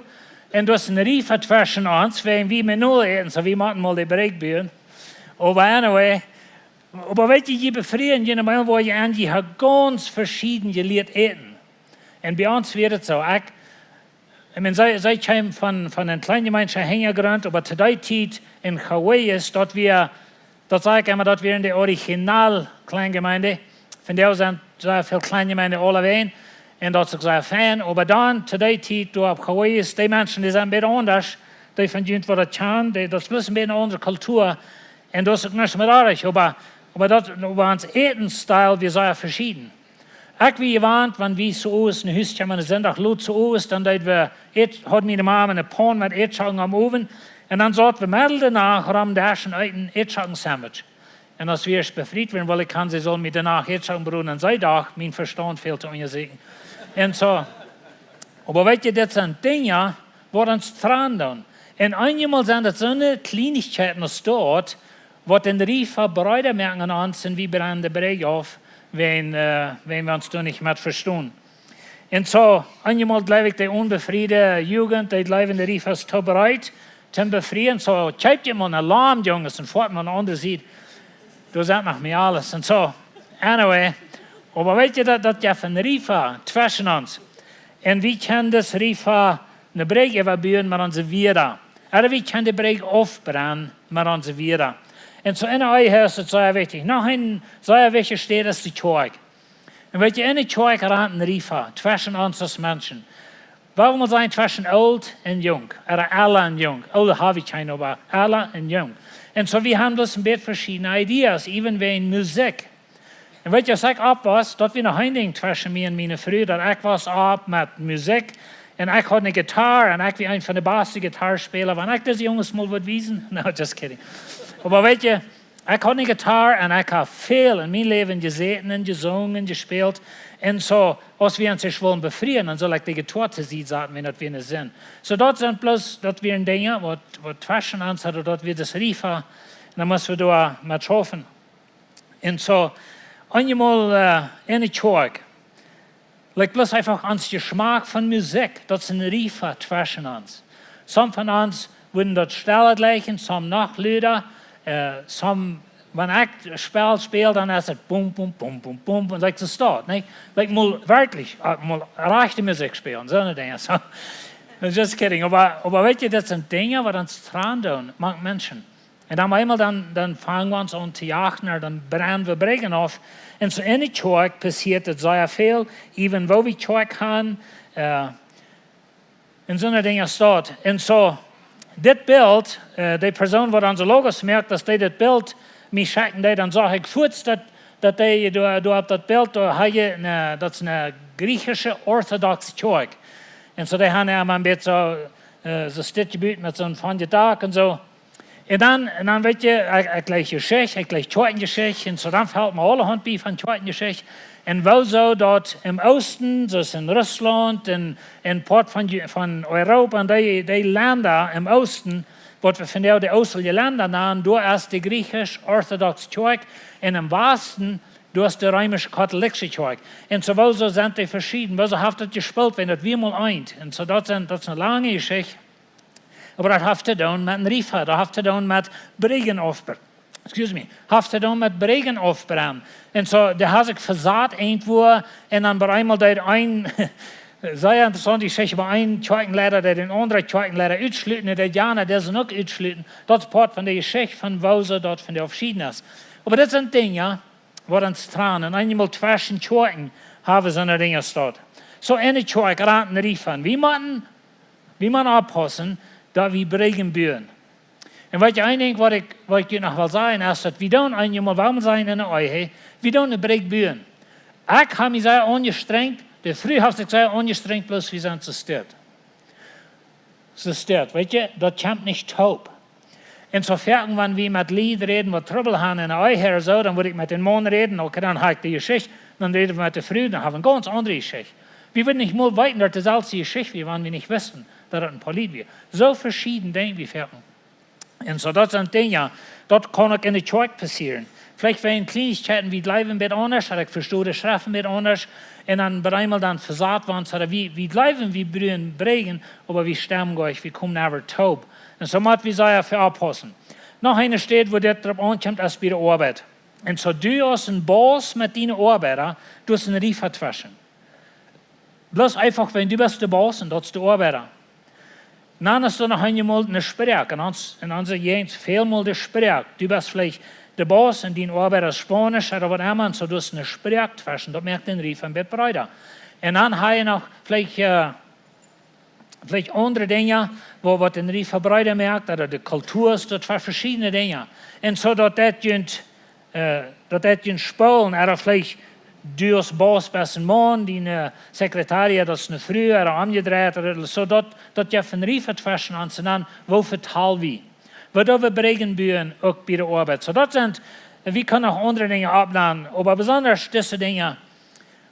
Un doa es een Riefa tweschen ons, wan wie Menudo äten, soo wie motten mol de Bräj buen. Oba anyway, oba weet jie, jie befrieen june Mul, wua jie aun, jie haben gaunz veschieden jelieet äten. Un bie ons wia et soo, ekj, ekj meen, see, see kjeem von, von een kjlienet Jemeentschaftshinjagrunt, oba to dee Tiet en Hawaii es daut wia, daut saj ekj emma, daut wieren de original Kjleenjemeent. Von doa sent sea väl Kjleenjemeent aulawäajen. Un daut es uk sea fein. Oba dan, to dee Tiet, doa opp Hawaii, dee Menschen, dee sent een bät aundasch. Dee von junt waut daut kjanen, dee, daut es een bät eene aundre Kultua. Un daut es uk nuscht met oajch. Oba, oba daut, oba ons Ätenstil wia sea veschieden. Ekj wia jewant, wan wie soo aus een Hus kjeemen, een Sindach lot soo aus, dan deed wie, ät, haud miene Mame eene Paun met Ätschocken aum Owen. Un dan saut wie medden de Nacht rom Desch un eeten Ätschocken Sandwich. Un aus wie ieescht befriet wieren, well ekj han, see sull mie de Nacht Ätschocken broden, un see docht, mien Vestaunt fält to unjasieekjen. Un soo, oba weet jie, dit sent Dinja, waut ons trannen doonen. Un eenjemol sent daut soone Kjleenichkjeiten aus daut, waut dän Riefa breeda moaken aun ons, un wie brennen de Bräj auf, wan, äh, wan wie ons doa nich met vestonen. Un soo, eenjemol jleew ekj, de onbefriede Jugent, dee jleewen, de Riefa es too breet toom befrieen. Soo, kjeept jie mol een Lamm, Junges, un foat mol aun de aundre Sied. Doa sent noch mea aules. Un soo, anyway, oba weet jie, daut, daut jeft een Riefa tweschen ons. Un wie kjennen dis Riefa eene Bräj äwabuen met onse Wieed. Ooda wie kjennen de Bräj aufbrennen met onse Wieed. Un soo en de Ehe es et sea wichtich. Noch eene sea wichtje Städ es de Kjoakj. Un weet jie, en de Kjoakj rant een Riefa tweschen ons aus Menschen. Wuarom sajen tweschen oolt un junk, ooda ella un junk. Oolt hab ekj kjeen, oba ella un junk. Un soo, wie haben dus een bät veschiedne Ideas, even wäajen Musikj. Un weet jie, aus ekj oppwos, daut wia noch een Dinkj tweschen mie un miene Fru, daut ekj wos opp met Musikj. Un ekj haud eene Gitarr un ekj wia eent von de baste Gitarrspäla. Wan ekj dise Junges mol wudd wiesen. No, just kidding. Oba weet jie, Ekj haud eene Gitarr un ekj hab väl en mien Läwen jesäten un jesungen, jespält. Un soo, aus wie ons ieescht wullen befrieen, dan sull ekj de Gitarr to Sied saten, wan daut wia een Senn. Soo, daut sent bloos, daut wieren Dinja, waut, waut tweschen ons haud, daut wia daut Riefa. Un dan musten wie doa met schaufen. Un soo, eenjemol, äh, enne Kjoakj, like, bloos eefach ons Jeschmak von Musikj, daut es een Riefa tweschen ons. Some von ons wudden daut stella jlikjen, some noch luda, äh, some, wan ekj Spell späl, dan es et bum, bum, bum, bum, bum, un like, soo steit, nä? Like, mol werkjlich, äh, mol rajchte Musikj spälen, soone Dinja. So, just kidding. Oba, oba weetst, daut sent Dinja, waut ons tranen doonen, mank Menschen. Un dan eemol dan, dan fangen wie ons aun to jachen, dan brennen wie Brigjen auf. Un soo enne Kjoakj passieet et sea väl, even woo wie Kjoakj han, äh, un soone Dinja steit. Un soo, dit Bilt, äh, de Persoon, waut onse Logos moakt, daut dee dit Bilt mie schekjen deed, dan sach ekj fuaz, daut, daut dee doa, doa opp daut Bilt, doa haud je eene, daut es eene griechische orthodoxe Kjoakj. Un soo, dee han emma een bät soo, äh, soo Stekj jebut met soon von Dak un soo. Un dan, un dan weetst, ekj, ekj jleich Jeschicht, ekj jleich Kjoakjenjeschicht, un soo dan felt mie aulahaunt bie von Kjoakjenjeschicht. Un woo soo daut em Oosten, soo aus en Russlaunt un, un Poat von Ju-, von Europa un dee, dee Lenda em Oosten, waut wie vondoag de oostelje Lenda nanen, doa es de griechisch-orthodoxe Kjoakj, un em Wasten, doa es de reemisch-katholiksche Kjoakj. Un soo, woo soo sent dee veschieden, woo soo haft daut jespält, wan daut wia mol eent. Un soo, daut sent, daut es eene lange Jeschicht. Oba daut haft to doonen met een Riefa, daut haft to doonen met Brigjen aufbr-, excuse me, haft to doonen met Brigjen aufbrennen. Un soo, dee haud sikj vesat irjentwua, un dan bie eemol deed een, sea interessaunt, dee Jeschicht, bie een Kjoakjenleida, dee dän aundren Kjoakjenleida utschluten, un dee jana, dee sent uk utschluten. Daut es Poat von de Jeschicht von woo soo daut von de veschieden es. Oba daut sent Dinja, waut ons tranen, un eenjemol tweschen Kjoakjen haben wie soone Dinja steit. Soo enne Kjoakj rant een Riefa. Wie motten, wie motten oppaussen, daut wie Brigjen buen. Un weetst, een Dinkj, waut ekj, waut ekj junt noch well sajen, es daut wie doonen eenjemol, wua wie sent enne Ehe, wie doonen eene Brigj buen. Ekj hab mie sea aunjestrenjt, de Fru haft sikj sea aunjestrenjt, bloos wie sent soo stell. Soo stell, weetst, daut kjemt nich toop. Un soo foaken, wan wie met Lied räden, waut Trubbel han enne Ehe ooda soo, dan wudd ekj met dän Maun räden, okay, dan hab ekj de Jeschicht, dan räd wie met de Fru, dan hab wie eene gaunz aundre Jeschicht. Wie wudden nich mol weeten, daut daut deselwje Jeschicht wia, wan wie nich wisten, daut daut een Poat Lied wia. Soo veschieden denkj wie foaken. Un soo, daut sent Dinja, daut kaun uk enne Kjoakj passieren. Veleicht wäajen Kjleenichkjeiten, wie jleewen een bät aundasch, ooda ekj vesto de Schreft een bät aundasch. Un dan bie eemol dan vesat wie ons, ooda wie, wie jleewen, wie bruen Brigjen, oba wie stemmen nich, wie komen never toop. Un soo mott wie sea oppaussen. Noch eene Städ, wua dit doaropp aunkjemt, es bie de Oabeit. Un soo, du aus een Baus met diene Oabeida, du hast een Riefa tweschen. Bloos eefach, wan du best de Baus un daut es de Oabeida. Dan es doa noch eenjemol eene Sproak. En ons, en onse Jäajent välmol de Sproak. Du best veleicht de Baus un dien Oabeida es Spaunisch ooda waut emma. Un soo, du hast eene Sproak tweschen. Daut moakt dän Riefa een bät breeda. Un dan hab jie noch veleicht, äh, veleicht aundre Dinja, wua, waut dän Riefa breeda moakt, ooda de Kultua, daut sent veschiedne Dinja. Un soo daut daut junt, äh, daut daut junt spoolen, ooda veleicht du aus Baus best een Maun, diene, äh, Sekretärin, daut es eene Fru, ooda omjedreit, ooda soo daut, daut jie von Riefa tweschen ons un dan, woo vetal wie. Woo doo wie Brigjen buen, uk bie de Oabeit. Soo daut sent, wie kjennen noch aundre Dinja oppnanen, oba besonda dise Dinja,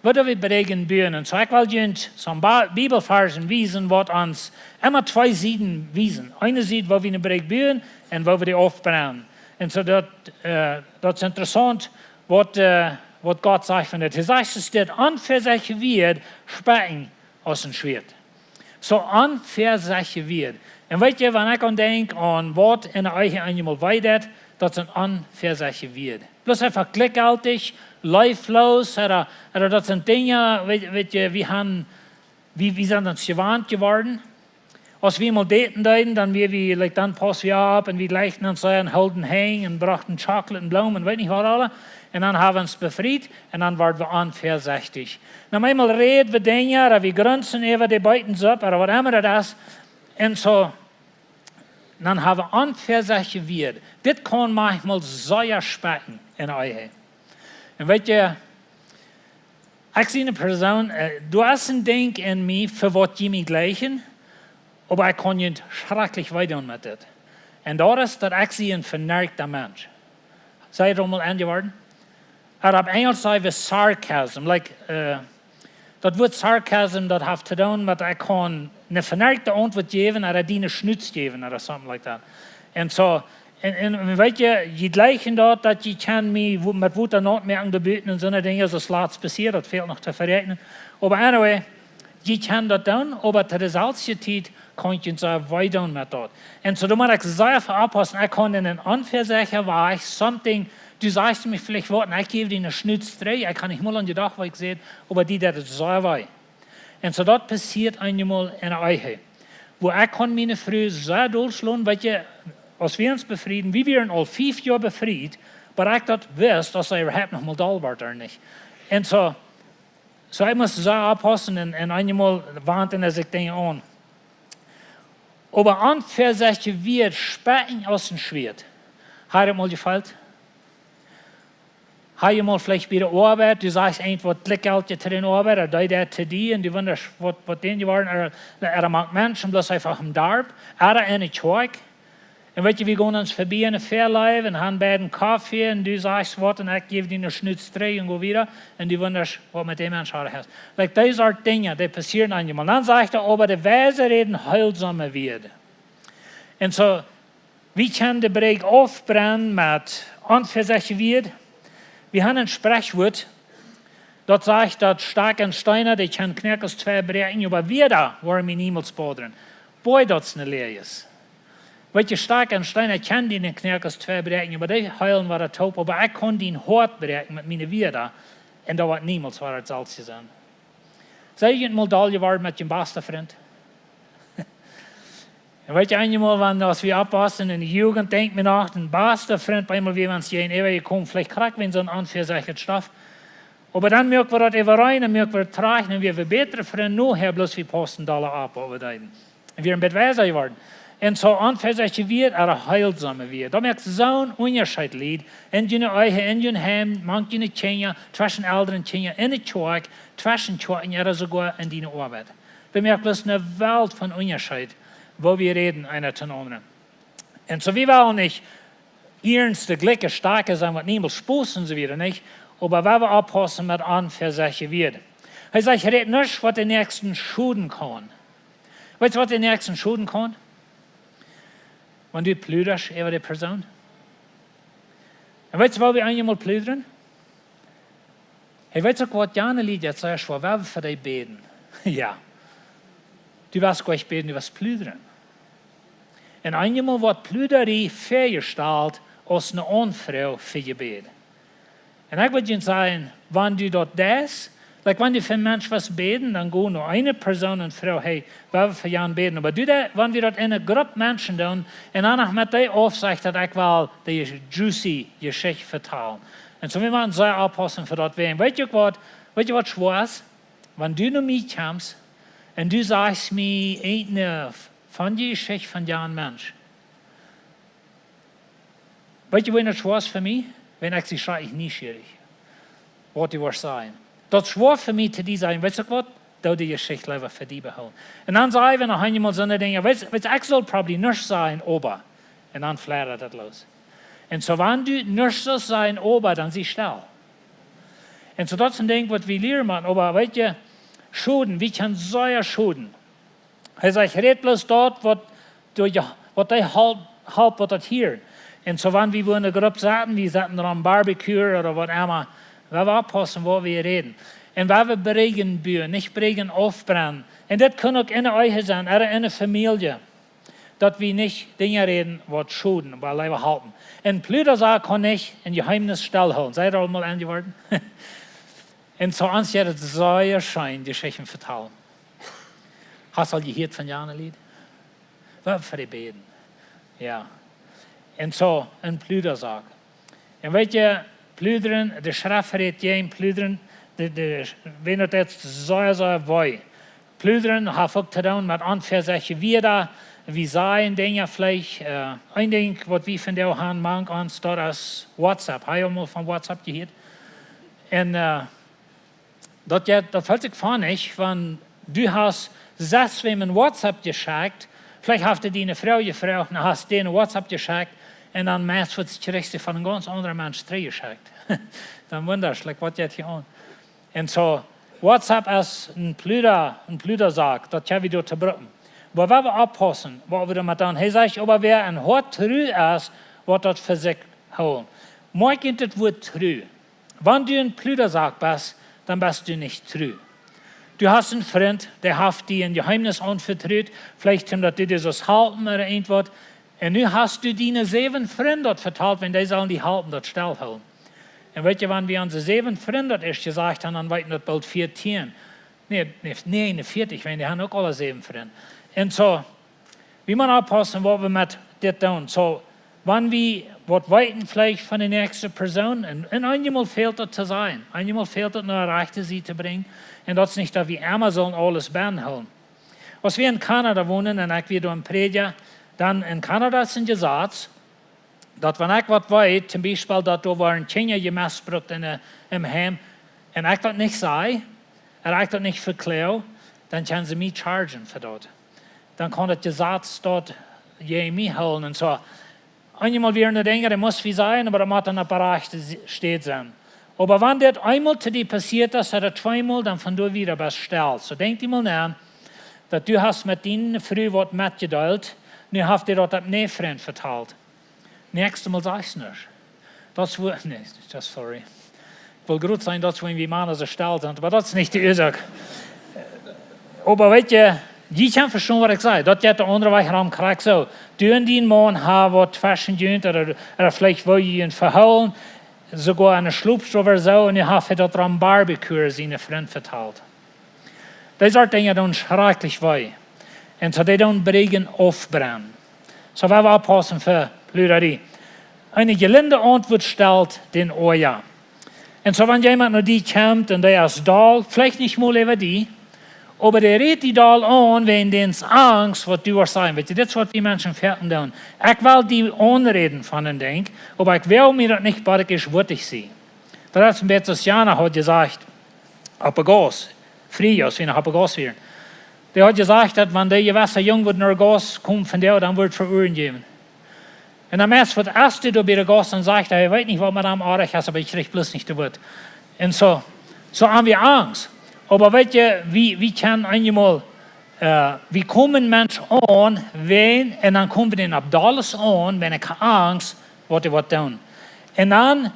woo doo wie Brigjen buen. Un soo, ekj well junt soone Ba-, Bibelvarzen wiesen, waut ons emma twee Sieden wiesen. Eene Sied, woo wie eene Brigj buen un woo wie dee aufbrennen. Un soo daut, äh, daut es interessaunt, waut, äh, waut Gott sajcht von dit. Hee sajcht, et steit: Onvejäftliche Wieed spitsen aus een Schwieet. Soo, onvejäftliche Wieed. Un weetst, wan ekj aun denkj, aun waut enne Ehe eenjemol wee deit, daut sent onvejäftliche Wieed. Bloos eefach jlikjjeltich, leefloos, ooda, ooda daut sent Dinja, weetst, weetst, wie han, wie, wie sent ons jewant jeworden. Aus wie mol daten deeden, dan wia wie, like, dan paust wie opp un wie jlikjten ons sea un hilden Henj un brochten Chocolate un Bloomen un weet nich waut aula. Un dan hab wie ons befriet un dan worden wie onvejäftlich. Dan eemol räd wie Dinja, ooda wie grunzen äwa de Beeten Supp, ooda waut emma daut es. Un soo, dan hab wie onvejäftliche Wieed. Dit kaun maunchmol sea spitsen enne Ehe. Un weetst, ekj sie eene Persoon, äh, doa es een Dinkj en mie, fa waut jie mie jlikjen, oba ekj kaun junt schrakjlich wee doonen met dit. Un daut es, daut ekj sie een venerkjta Mensch. Saj daut mol aun je worden. Opp Enjelsch saj wie sarcasm. Like, uh, daut Wuat sarcasm, daut haft to doonen met, ekj kaun ne venerkte Auntwuat jäwen, ooda die ne Schnuz jäwen, ooda something like that. Un soo, un, un, un weet jie, jie jlikjen daut, daut jie kjennen mie wo-, met Wota naut moaken doa buten un soone Dinja, soo aus latst passieet, daut fält noch to veräakjnen. Oba anyway, jie kjennen daut doonen, oba to deeselwje Tiet kaun jie soo wee doonen met daut. Un soo, doa mott ekj sea väl oppaussen. Ekj kaun en een onvesechtja Wajch something, du sajchst mie veleicht waut, un ekj jäw die ne Schnuz trigj, ekj kaun nich mol aun de Dach, waut ekj säd, oba die deit et sea wee. Un soo, daut passieet eenjemol en de Ehe. Wua ekj kaun miene Fru sea dol schlonen, weet jie, aus wie ons befrieden, wie wieren aul fief Joa befriet, oba ekj daut wist, daut see äwahaupt noch mol dol wort, ooda nich. Un soo, soo ekj must sea oppaussen un, un eenjemol wand ekj sikj Dinja aun. Oba onvesechtje Wieed spetjen aus een Schwieet. Hast du daut mol jefeelt? Hast du mol veleicht bie de Oabeit, du sajchst irjentwaut jlikjjeltjet to dän Oabeida, ooda dee daut to die, un du wundasch waut, waut dän jeworden, ooda, ooda mank Menschen, bloos eefach em Darp, ooda en de Kjoakj. Un weet jie, wie gonen ons verbie en de Fäaleew un han beid een Koffe un du sajchst waut un ekj jäw die ne Schnuz trigj un go wieda. Un du wundasch waut met dän Mensch haud hast. Like, dee Sort Dinja, dee passieren eenjemol. Dan sajcht hee, oba de Weise räden heelsome Wieed. Un soo, wie kjennen de Brigj aufbrennen met onvesechtje Wieed. Wie han een Sprichwuat, daut sajcht, daut Stock un Steena, dee kjennen Knoakes twei bräakjen, oba Wieed woaren mie niemols bodren. Boy, daut es ne Läajes. Weet jie, Stock un Steena kjennen die Knoakes twei bräakjen, oba dee heelen wada toop, oba ekj kaun dien Hoat bräakjen met miene Wieed. Un daut woat niemols wada daut selwje sennen. Sent jie mol dol jeworden met jun basten Frint? Un weet jie, eenjemol, wan, aus wie oppwaussen en de Jugent, denkj mie noch, een basta Frint, bie mol wie ons jäajen äwajekomen, veleicht krakjt wie en soon onvesechtjet Stoff. Oba dan moak wie daut äwareen, dan moak wie daut trigj, un wie wieren bätre Frind, nohäa bloos wie pausten dolla opp, waut wie deeden. Un wie wieren een bät weisa jeworden. Un soo onvesechtje Wieed, ooda heelsome Wieed. Daut moakt soon Unjascheet, Lied, en june Ehe, en jun Heim, mank june Kjinja, tweschen Elren, Kjinja, en de Kjoakj, tweschen Kjoakjen, ooda soogoa en diene Oabeit. Daut moakt bloos ne Welt von Unjascheet, woo wie räden eena tom aundren. Un soo, wie wellen nich iernste, jlikje, stoakje sennen, waut niemols spossen, soo wie daut nich, oba wie wellen oppaussen met onvesechtje Wieed. Hee sajcht, räd nuscht, waut dän Näakjsten schoden kaun. Weetst du, waut dän Näakjsten schoden kaun? Wan du pludasch äwa de Persoon. Un weetst du, woo wie eenjemol pludren? Hee, weetst du uk waut, Jan, Lied, daut es sea schwoa, wie wellen fa die bäden. Jo. Du west nich bäden, du west pludren. Un eenjemol woat Pludarie väajestalt aus ne Aunfroag fa Jebäd. Un ekj well junt sajen, wan du daut deist, like, wan du fa een Mensch west bäden, dan go no eene Persoon un froag, hey, wie wellen fa Jan bäden. Oba du daut, wan wie daut en eene Grupp Menschen doonen, un dan noch met dee aufsecht, daut ekj well de juicy Jeschicht vetalen. Un soo, wie motten sea oppaussen fa daut wäajen. Weetst du uk waut, weetst du waut schwoa es? Wan du no mie kjemst un du sajchst mie eene von de Jeschicht von Jan Mensch. Weetst du, waut daut schwoa es fa mie? Wan ekj sie schrakjlich nieschierich, waut du woascht sajen. Daut es schwoa fa mie to die sajen, weetst du uk waut? Doo de Jeschicht leewa fa die behoolen. Un dan saj wie noch eenjemol soone Dinja, weetst, weetst, ekj saul probably nuscht sajen, oba. Un dan flaut daut loos. Un soo, wan du nuscht saust sajen, oba, dan sie stell. Un soo, daut es een Dinkj, waut wie lieren motten, oba weetst du, schoden, wie kjennen sea schoden. Hee sajcht, räd bloos daut, waut, waut die halpt, waut daut hieren. Un soo, wan wie wua en eene Grupp setten, wie setten doa een Barbecue ooda waut emma, wie wellen oppaussen, waut wie räden. Un wie wellen Brigjen buen, nich Brigjen aufbrennen. Un daut kaun uk en de Ehe sennen, ooda en de Famielje. Daut wie nich Dinja räden, waut schoden, oba leewa halpen. Een Pludasaak kaun nich een Jeheemnis stellhoolen. Sent jie aul mol aunjeworden? Un soo, ons jeit et sea scheen, Jeschichten vetalen. Hast aul jehieet von Jan Lied? Wie wellen fa die bäden. Jo. Un soo, een Pludasaak. Un weetst du, pludren, de Schreft rät jäajen pludren, de, de, wan daut sea, sea wee. Pludren haft uk to doonen met onvesechtje Wieed. Wie sajen Dinja veleicht, äh, een Dinkj, waut wie vondoag han, mank ons, daut es WhatsApp. Hast du aul mol von WhatsApp jehieet? Un, äh, daut, jo, daut felt sikj funny, wan du hast sest wäm een WhatsApp jeschekjt, veleicht haft dee diene Fru jefroacht, un hast dän WhatsApp jeschekjt, Un dan meist woat, kjrichst du von een gaunz aundren Mensch trigjjeschekjt. Dan wundasch, like, waut jeit hia aun? Un soo, WhatsApp es een Pluda, een Pludasaak, daut kjenn wie doa brucken. Oba wie oppaussen, waut wie doamet doonen. Hee sajcht, oba wäa een Hoat tru es, woat daut fa sikj hoolen. Moakj junt daut Wuat tru. Wan du een Pludasaak best, dan best du nich tru. Du hast een Frint, dee haft die een Jeheemnis aunvetrut, veleicht om daut du die sust halpen ooda irjentwaut. Un nu hast du diene säwen Frind daut vetalt, wan dee sellen die halpen daut stell hoolen. Un weetst du, wan wie onse säwen Frind daut ieescht jesajcht haben, dan weeten daut boolt vieetieen. Nä, nä, nä, veatich, wan dee haben uk aule säwen Frind. Un soo, wie motten oppaussen, waut wie met dit doonen. Soo, wan wie waut weeten veleicht von de näakjste Persoon, un, un eenjemol fält daut to sajen, eenjemol fält daut no de rajchte Sied to brinjen, un daut es nich, daut wie emma sellen aules bie hoolen. Aus wie en Kanada wonden un ekj wia doa een Prädja, dan en Kanada es een Jesaz, daut wan ekj waut weet, toom Biespel daut doa woaren Kjinja jemestbrukt en de, em Heim, un ekj daut nich saj, un ekj daut nich vekloag, dan kjennen see mie chargen fa daut. Dan kaun daut Jesaz daut jäajen mie hoolen un soo. Eenjemol wieren de Dinja, dee must wie sajen, oba daut mott dan opp de rajchte Städ sennen. Oba wan dit eenmol to die passieet es, ooda tweemol, dan von doa wieda best stell. Soo denkj die mol no, daut du hast met diene Fru waut metjedeelt, nu haft dee daut opp een Frint vetalt. Näakjstet Mol sajchst nuscht. Daut es wua, nä, just sorry. Ekj well groot sennen, daut es wua wie Mana soo stell sent, oba daut es nich de Uasoak. Oba weetst du, jie kjennen vestonen, waut ekj saj. Daut jeit de aundre Wajch rom, krakjt soo. Du un dien Maun haben waut tweschen junt, ooda, ooda veleicht woo jie junt vehoolen, soogoa aun de Schlopstow ooda soo, un jie haben daut rom Barbecue siene Frind vetalt. Dee Sort Dinja doonen schrakjlich wee. Un soo dee doonen bräakjen, aufbrennen. Soo wie oppaussen fa Pludarie. Eene jelinde Auntwuat stelt dän Oaja. Un soo wan jemaunt no die kjemt un dee es doll, veleicht nich mol äwa die, oba dee rät die doll aun, wäajen dän Angst, waut du woascht sajen. Weetst du, dit es waut wie Menschen foaken doonen. Ekj well die aunräden von een Dinkj, oba ekj well mie daut nich, waut ekj es, waut ekj sie. Daut es een bät soo aus Jana haud jesajcht, opp de Gauss, Frieda, aus wie noch opp de Gauss wieren. Dee haud jesajcht, daut wan dee jewesse Jung wudd no de Gauss komen von doa, dan wudd et fa Uaren jäwen. Un dan meist waut es dee doa bie de Gauss un sajcht, hee weet nich, waut met am oajch es, oba ekj kjrieech bloos nich daut Wuat. Un soo, soo haben wie Angst. Oba weetst du, wie, wie kjennen eenjemol, äh, wie komen Menschen aun, wan, un dan komen wie dän opp dolles aun, wan ekj Angst, waut dee waut doonen. Un dan,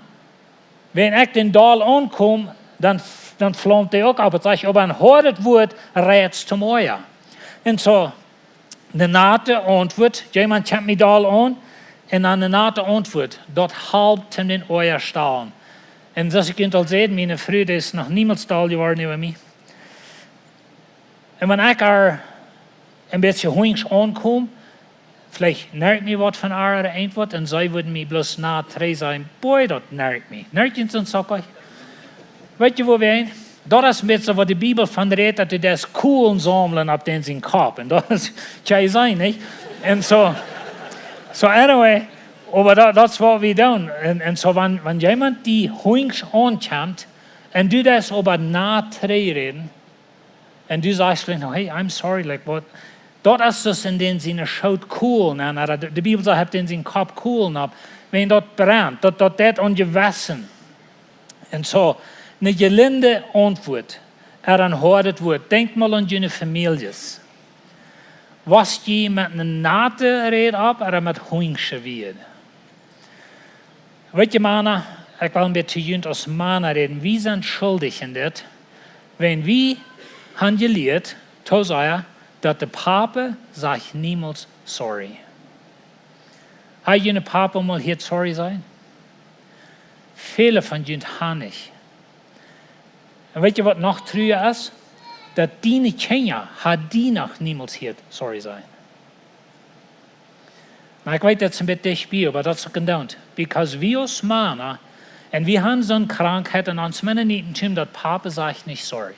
wan ekj dän doll aunkom, dan, dan flaumt dee uk opp. Daut sajcht, oba een hoadet Wuat rät toom Oaja. Un soo, eene nate Auntwuat, jemaunt kjemt mie doll aun, un dan eene nate Auntwuat, daut halpt toom dän Oaja stellen. Un soo aus ekj junt aul säd, miene Fru, dee es noch niemols doll jeworden äwa mie. Un wan ekj äa een bät hunjsch aunkom, veleicht nerv mie waut von äa ooda irjentwaut, un see wudd mie bloos nat trigj sajen, boy, daut nerv mie. Nerv jie soont uk? Weetst du, woo wie, daut es een bät waut de Bibel von rät, daut dee daut Kolen saumlen opp dän sien Kopp. Un daut es, kjenn jie seenen, nich? Un soo, soo anyway, oba daut, daut es waut wie doonen. Un, un soo, wan, wan jemaunt die hunjsch aunkjemt, un du deist oba nat trigj räden, un du sajchst veleicht noch, hey, I'm sorry, like, waut? Daut es dus en dän siene Schoot Kolen, un de, de Bibel sajcht, haft dän sien Kopp Kolen opp. Wan daut brent, daut, daut deit aun Jewessen. Un soo, eene jelinde Auntwuat, ooda een hoadet Wuat. Denkjt mol aun june Famieljes. Woascht du met eene nate Räd opp, ooda met hunjsche Wieed? Weetst du, Mana, ekj well een bät to junt aus Mana räden. Wie sent schuldich en dit. Wan wie haben jelieet, to sajen, daut de Papa sajcht niemols sorry. Haft june Papa mol jehieet sorry sajen? Väle von junt haben nich. Un weetst du, waut noch truja es? Daut diene Kjinja haben die noch niemols jehieet sorry sajen. Nu, ekj weet, daut es een bät dicht bie, oba daut es uk een Doont. Because wie aus Mana, un wie haben soone Krankheit en ons Mennonitentum, daut Papa sajcht nich sorry.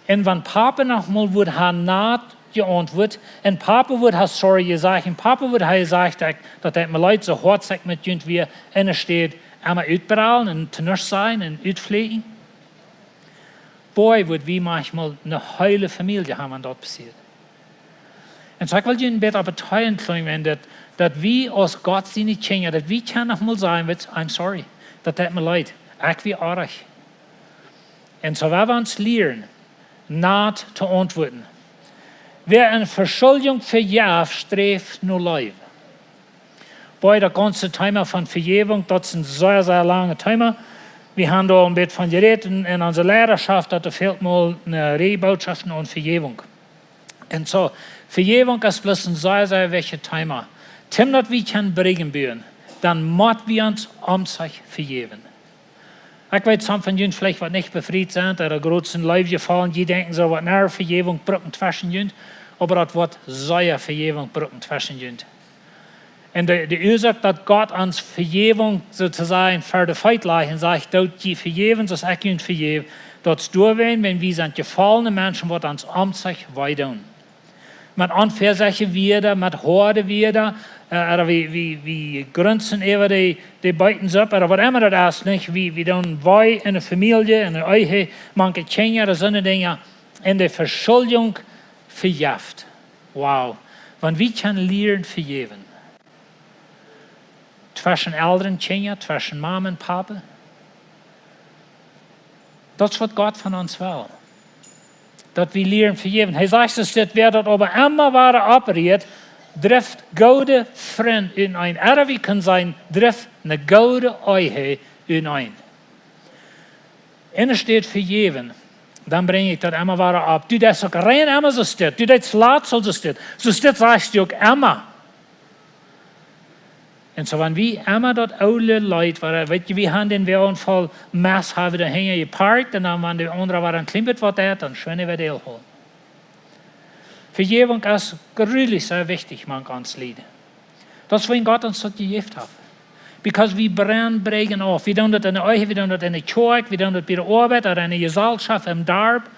Un wan Papa noch mol wudd haben nat jeauntwuat, un Papa wudd haben sorry jesajcht, un Papa wudd haben jesajcht, daut, daut et mie leet, soo hoat ekj met junt wia, enne Städ emma utbrellen un to nuscht sajen un utflieekjen. Boy, wudd wie maunchmol eene heele Famielje haben, wan daut passieet. Un soo, ekj well junt een bät opp de Teenen kjrieen, wan daut, Daut wie aus Gott siene Kjinja, daut wie kjennen noch mol sajen: "Wits, I'm sorry. Daut deit mie leet. Ekj wia oajch." Un soo woa wie ons lieren, nat to auntwuaden. Wäa eene Veschuldjunk vejeft, sträft no Leew. Bie daut gaunze Thema von Vejäwunk, daut es een sea, sea langet Thema. Wie haben doa een bät von jerät en, en onse Lierarschaft, daut doa fält mol eene Rieej Bootschoften aun Vejäwunk. Un soo, Vejäwunk es bloos een sea, sea wichtjet Thema. Toom daut wie kjennen Briggen buen, dan mott wie ons omsich vejäwen. Ekj weet, some von junt veleicht waut nich befriet sent, ooda groot sent Leew jefaulen, jie denkjen soo waut: "Na, Vejäwunk brucken tweschen junt." Oba daut woat sea Vejäwunk brucken tweschen junt. Un de, de Uasoak daut Gott ons Vejäwunk soo to sajen ver de Feet lajcht un sajcht: "Doot jie vejäwen, soo aus ekj junt vejäw." Daut es doawäajen, wan wie sent jefaulne Menschen, waut ons omsich wee doonen. Met onfäa Sachen wieda, met hoade wieda, äh, ooda wie, wie, wie grunzen äwa de, de Beeten opp, ooda waut emma daut es, nich? Wie, wie doonen wee en de Famielje, en de Ehe, mank de Kjinja, ooda soone Dinja. Un de Veschuldjunk vejeft. Wow. Wan wie kjennen lieren vejäwen. Tweschen Elren, Kjinja, tweschen Mama un Papa. Daut es waut Gott von ons well. Daut wie lieren vejäwen. Hee sajcht, es dit: "Wäa daut oba emma wada opprieet, drift goode Frind uteneen." Ooda wie kjennen sajen, drift eene goode Ehe uteneen. En de Städ vejäwen, dan brinj ekj daut emma wada opp. Du deist uk rein emma soo aus dit. Du deist latst aul soo aus dit. Soo aus dit sajchst du uk emma. Un soo, wan wie emma daut oole Leet, wada, weet jie, wie haben dän Woagen voll Mess, haben wie doa hinja jeparkt, un dan, wan de aundra wada een kjlien bät waut deit, dan schwind wada dol hoolen. Vejäwunk es grulich sea wichtich mank ons Lied. Daut es, woo Gott ons daut jejäft haft. Because wie brennen Briggen auf. Wie doonen daut en de Ehe, wie doonen daut en de Kjoakj, wie doonen daut bie de Oabeit, ooda en de Jesalschoft, em Darp,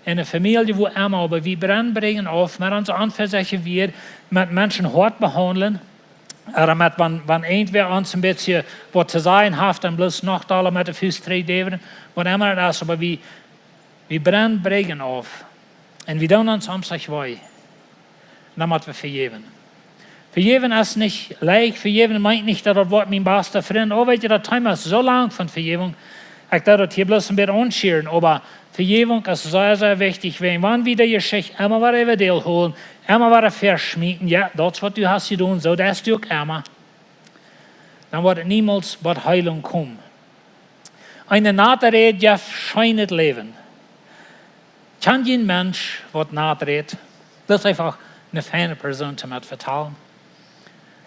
en de Famielje, wua emma, oba wie brennen Briggen auf, met onse onfäa Sachen wieda, met Menschen hoat behaundlen, ooda met, wan, wan irjentwäa ons een bät waut to sajen haft, dan bloos noch dolla met de Fust trigj däwen, waut emma daut es, oba wie, wie brennen Briggen auf. Un wie doonen ons omsich wee. Dan mott wie vejäwen. Vejäwen es nich leicht. Vejäwen meent nich, daut daut woat mien basta Frint. Oh, weet jie, daut Thema es soo lang von Vejäwunk. Ekj deed daut hia bloos een bät aunschieren, oba Vejäwunk es sea, sea wichtich. Wan, wan wie de Jeschicht emma wada äwa dol hoolen, emma wada veschmieten, jo, daut es waut du hast jedonen, soo deist du uk emma, dan woat et niemols bat Heelunk komen. Eene nate Räd jeft scheenet Läwen. Kjan jie een Mensch, waut nat rät? Daut es eefach eene feine Persoon toom met vetalen.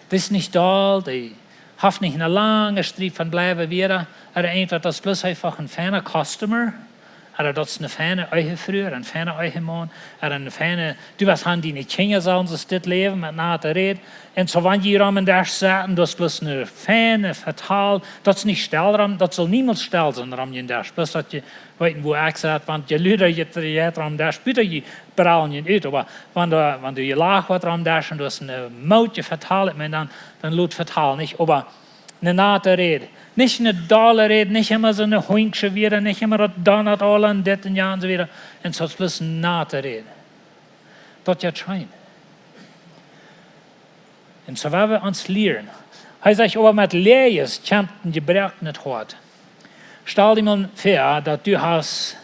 Dee es nich doll, dee haft nich een langen Striet von bliewen wieda. Ooda eent, daut es bloos eefach een feina customer. Ooda daut es eene feine Ehefru, een feina Ehemaun, ooda een feina, du woascht aun diene Kjinja sajen, soo es dit Läwen met nate Räd. Un soo, wan jie rom en Desch sitten, daut es bloos een feina Vetal, daut es nich stell rom, daut saul niemols stell sennen rom en Desch. Bloos daut jie weeten, wua ekj sit, wan jie luda, jie, jie rom Desch, buta jie brellen junt ut, oba wan doa, wan doa jelajcht woat rom Desch un daut es een mootje Vetal, ekj meen, dan, dan lot Vetal nich, oba eene nate Räd. Nich eene dolle Räd, nich emma soone hunksche wieda, nich emma daut donnat aul un dit un jant un soo wieda. Un soo es bloos eene nate Räd. Daut jeit scheen. Un soo woa wie ons lieren. Hee sajcht, oba met Läajes kjemt een jebroakenet Hoat. Stal die mol väa, daut du hast,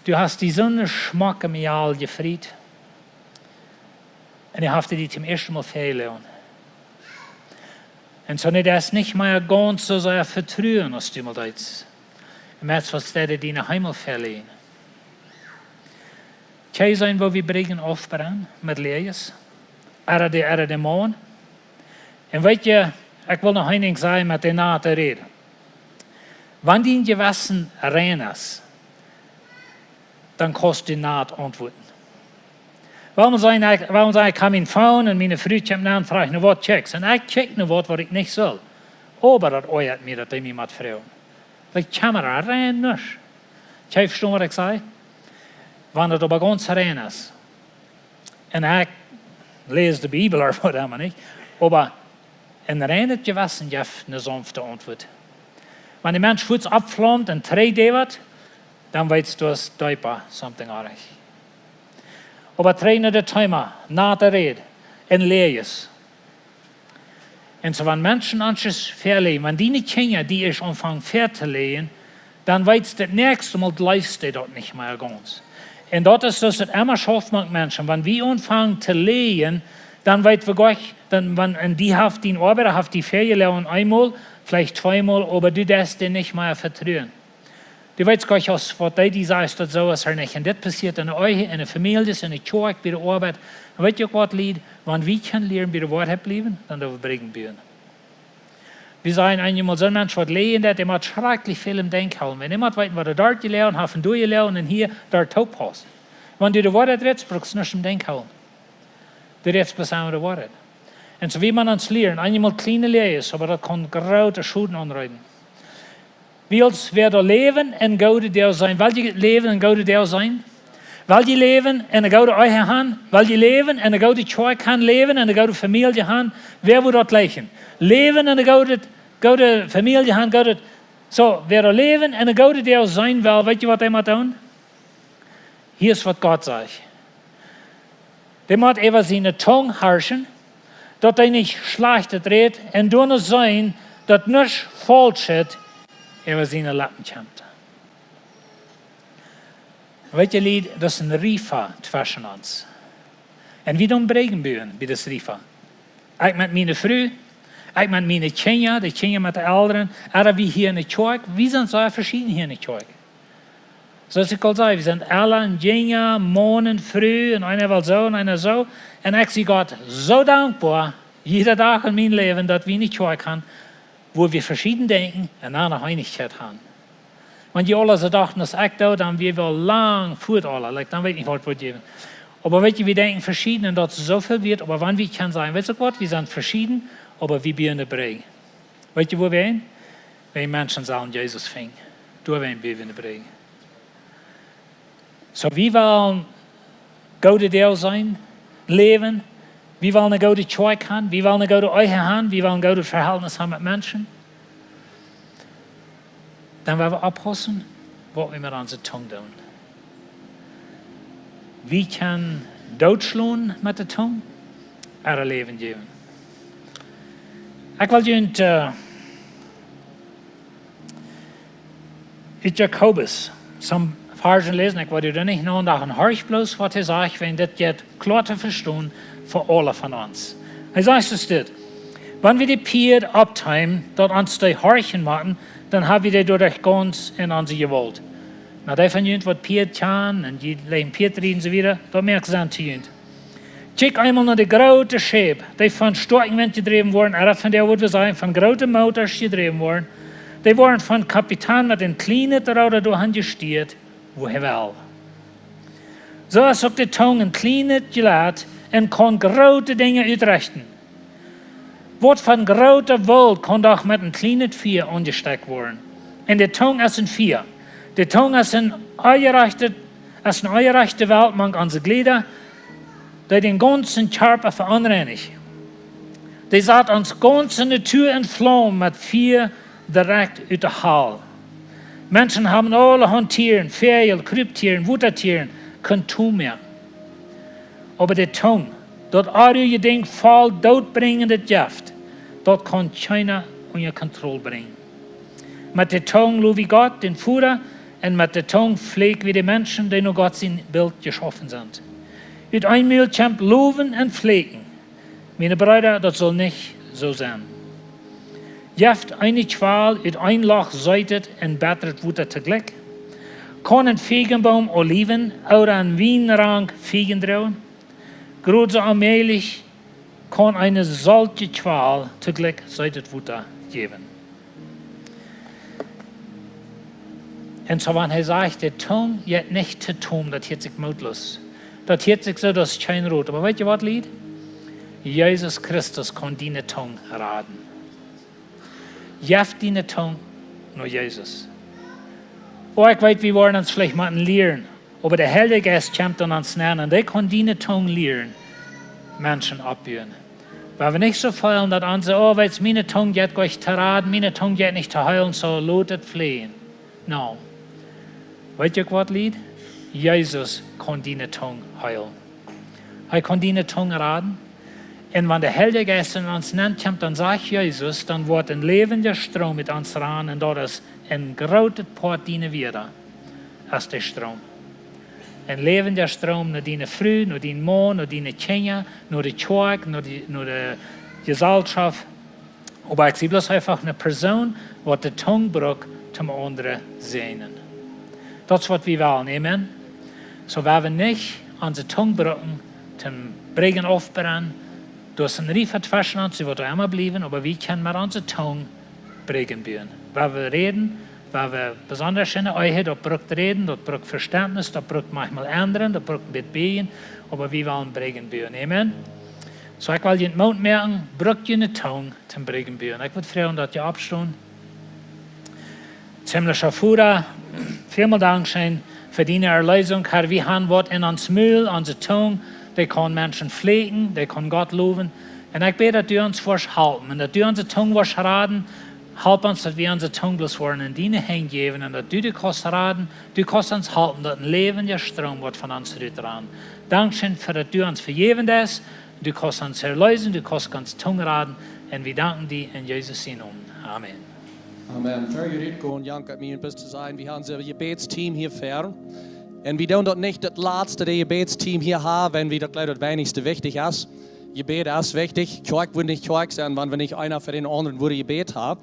du hast die soone schmocke Mejal jefriet. Un dee haft die toom ieeschten Mol väajeloagen. Un soo, nä, daut es nich mea gaunz soo sea vetruen aus du mol deetst. Un met waut steit dee noch eemol väaläajen. Kjikj, sent woo wie Briggen aufbrennen met Läajes. Ooda de, ooda de Maun. Un weet jie, ekj well noch een Dinkj sajen met de nate Räd. Wan dien Jewessen rein es, dan kaust du nat auntwuaden. Wuarom saj ekj, wuarom saj ekj, ekj hab mien Phone un miene Fru kjemt aun, frajcht no waut kjikjst. Un ekj kjikj no waut, waut ekj nich sull. Oba daut oajat mie, daut dee mie mott froagen. Daut kjemt mie rein nuscht. Kjenn jie vestonen, waut ekj saj? Wan daut oba gaunz rein es. Un ekj läs de Bibel ooda waut emma, nich? Oba een reinet Jewessen jeft eene saunfte Auntwuat. Wan de Mensch fuaz oppflaumt un trigj deit waut, dan weetst du, daut es deepa something orrajcht. Oba trigj no daut Thema, nate Räd. un läajest. Un soo, wan Menschen ons väaleajen, wan diene Kjinja die ieescht aunfangen väatoläajen, dan weetst daut näakjste Mol jleefst du daut nich mea gaunz. Un daut es soo aus daut emma schauft mank Menschen. Wan wie aunfangen to läajen, dan weet wie goanich, dan, wan, un die haft, dien Oabeida haft die väajeloagen eemol, veleicht tweemol, oba du deist dän nich mea vetruen. Du weetst goanich, aus waut dee die sajcht, daut soo es ooda nich. Un dit passieet en de Ehe, en de Famieljes, en de Kjoakj, bie de Oabeit. Un weetst uk waut, Lied, wan wie kjennen lieren bie de Woarheit bliewen, dan doo wie Briggen buen. Wie sajen eenjemol, soon Mensch waut läajen deit, dee mott schrakjlich väl em Denkj hoolen. Wan dee mott weeten, waut hee doa jeläajen haft un doa jeläajen un hia doa toopaussen. Wan du de Woarheit rätst, brukst nuscht em Denkj hoolen. Du rätst bloos emma de Woarheit. Un soo wie wie ons lieren, eenjemol kjliene Läajes, oba daut kaun groote Schoden aunrichten. Wiels wäa doa läwen un goode Doag seenen, well jie läwen un goode Doag seenen? Well jie läwen un eene goode Ehe han? Well jie läwen un eene goode Kjoakj han? Läwen un eene goode Famielje han? Wäa wudd daut jlikjen? Läwen un eene goode, goode Famielje han, goode. Soo, wäa doa läwen un eene goode Doag seenen well, weetst du waut dee mott doonen? Hia es waut Gott sajcht. Dee mott äwa siene Tung harschen, daut hee nich Schlajchtet rät, un doano seenen, daut nuscht Faulschet äwa siene Leppen kjemt. Weetst du, Lied, daut es een Riefa tweschen ons. Un wie doonen Briggen buen bie daut Riefa. Ekj met miene Fru, ekj met miene Kjinja, de Kjinja met de Elren, ooda wie hia en de Kjoakj, wie sent soo veschieden hia en de Kjoakj. Soo aus ekj aul säd, wie sent aule Jinja, Maun un Fru, un eena well soo un eena soo. Un ekj sie Gott soo dankboa, jieda Dach en mien Läwen, daut wie en de Kjoakj han, wua wie veschieden denkjen un dan noch Eenichkjeit han. Wan jie aula soo dochten aus ekj doo, dan wia wie aul lang fuat aula, like, dan weet ekj nich waut wie deeden. Oba weetst du, wie denkjen veschieden un daut es soo väl wieet, oba wan wie kjennen sajen, weetst du waut, wie sent veschieden, oba wie buen de Brigg. Weetst du, wua wie heen? Wan Menschen sellen Jesus finjen. Doawäajen buen wie de Brigg. Soo, wie wellen goode Doag seenen, läwen, wie wellen eene goode Kjoakj han, wie wellen eene goode Ehe han, wie wellen een goodet Vehältnis han met Menschen. Dan woa wie oppaussen, waut wie met onse Tung doonen. Wie kjennen dootschlonen met de Tung, ooda Läwen jäwen. Ekj well junt, äh, ut Jakobus, some Varschen läsen, ekj wudd doa nich no daut horch bloos waut hee sajcht, wiels dit jeit kloa to vestonen fa aule von ons. Hee sajcht soo dit: Wan wie de Pieed oppteemen, daut ons dee horchen motten, dan hab wie dee doaderch gaunz en onse Jewault. Nu, dee von junt waut Pieed kjanen un jie leewen Pieed rieden un soo wieda, daut moakt Senn to junt. Kjikj eemol no de groote Schäp, dee von stoakjen Wint jedräwen woaren, ooda von dee, wudd wie sajen, von groote Motasch jedräwen woaren. Dee woaren von Kapitan met een kjlienet Rooda doahan jestieet, wua hee well. Soo es uk de Tung een kjlienet Jlat un kaun groote Dinja utrechten. Waut von groote Wult kaun doch met een kjlienet Fia aunjestekjt woaren? Un de Tung es een Fia. De Tung es een onjerajchte, es een onjerajchte Welt mank onse Jlieda, dee dän gaunzen Kjarpa veonreinicht. Dee sat ons gaunze Natua en Flaum met Fia, direkt ut de Hal. Menschen haben aulahaunt Tieren, Väajel, Krupptieren, Wotatieren, kjennen toomoaken. Oba de Tung, daut onreinje Dinkj voll dootbrinjendet Jeft, daut kaun kjeena unja Kontroll brinjen. Met de Tung low wie Gott, dän Voda, un met de Tung fläkj wie de Menschen, dee no Gott sien Bilt jeschaufen sent. Ut een Mul kjemt Lowen un Fläkjen. Miene Breeda, daut saul nich soo sennen. Jeft eene Kjwal ut een Loch seetet un bettret Wota toojlikj? Kaun een Fiejenboom Oliven ooda een Wienrank Fiejen droagen? Grod soo onmäajlich kaun eene soltje Kjwal toojlikj seetet Wota jäwen. Un soo, wan hee sajcht, de Tung jeit nich to tom, daut hieet sikj mootloos. Daut hieet sikj soo, daut es kjeen Rot. Oba weetst du waut, Lied? Jesus Christus kaun diene Tung raden. Jeff diene Tung no Jesus. Oh, ekj weet, wie woaren ons veleicht motten lieren, oba de Heilje Jeist kjemt aun ons nenn un dee kaun diene Tung lieren, Menschen oppbuen. Wan wie nich soo feelen, daut onse, oh, weetst, miene Tung jeit nich to raden, miene Tung jeit nich to heelen, soo lot et fläjen. No. Weetst du waut, Lied? Jesus kaun diene Tung heelen. Hee kaun diene Tung raden. Un wan de Heilje Jeist en ons nenn kjemt, dan sajcht Jesus, dan woat een läwendja Stroom ut ons rannen, un daut es een grootet Poat diene Wieed, es de Stroom. Een läwendja Stroom no diene Fru, no dien Maun, no diene Kjinja, no de Kjoakj, no de, no de Jesalschoft. Oba ekj sie bloos eefach eene Persoon, waut de Tung brukt, toom aundre säajnen. Daut es waut wie wellen, amen. Soo, wie wellen nich onse Tung brucken, toom Brigjen aufbrennen. Doa es een Riefa tweschen ons, dee woat emma bliewen, oba wie kjennen met onse Tung Brigjen buen. Wan wie räden, wan wie besonda enne Ehe, daut brukt räden, daut brukt Vestentnis, daut brukt maunchmol endren, daut brukt een bät bieejen, oba wie wellen Brigjen buen. Amen. Soo, ekj well junt Moot moaken, brukt june Tung toom Brigjen buen. Ekj wudd froagen, daut jie oppstonen. Himmlischa Voda, välmol dankscheen fa diene Erleesunk, Herr. Wie haben waut en ons Mul, onse Tung, dee kaun Menschen fläajen, dee kaun Gott lowen. Un ekj bäd, daut du ons woascht halpen un daut du onse Tung woascht raden. Halp ons, daut wie onse Tung bloos woaren en diene Henj jäwen un daut du dee kaust raden, du kaust ons halpen, daut een läwendja Stroom woat von ons rutrannen. Dankscheen fa daut du ons vejäwen deist, du kaust ons erleesen, du kaust onse Tung raden. Un wie danken die en Jesus sienen Nomen. Amen. Amen. Ver wie rutgonen, Jan, ekj meen, bloos to sajen, wie haben een Jebädsteam hia ver. Un wie doonen daut nich daut latste Jebädsteam hia haben, wan wie daut jleewen daut weinichste wichtich es. Jebäd es wichtich. Kjoakj wudd nich Kjoakj sennen, wan wie nich eena fa dän aundren wudden jebät haben.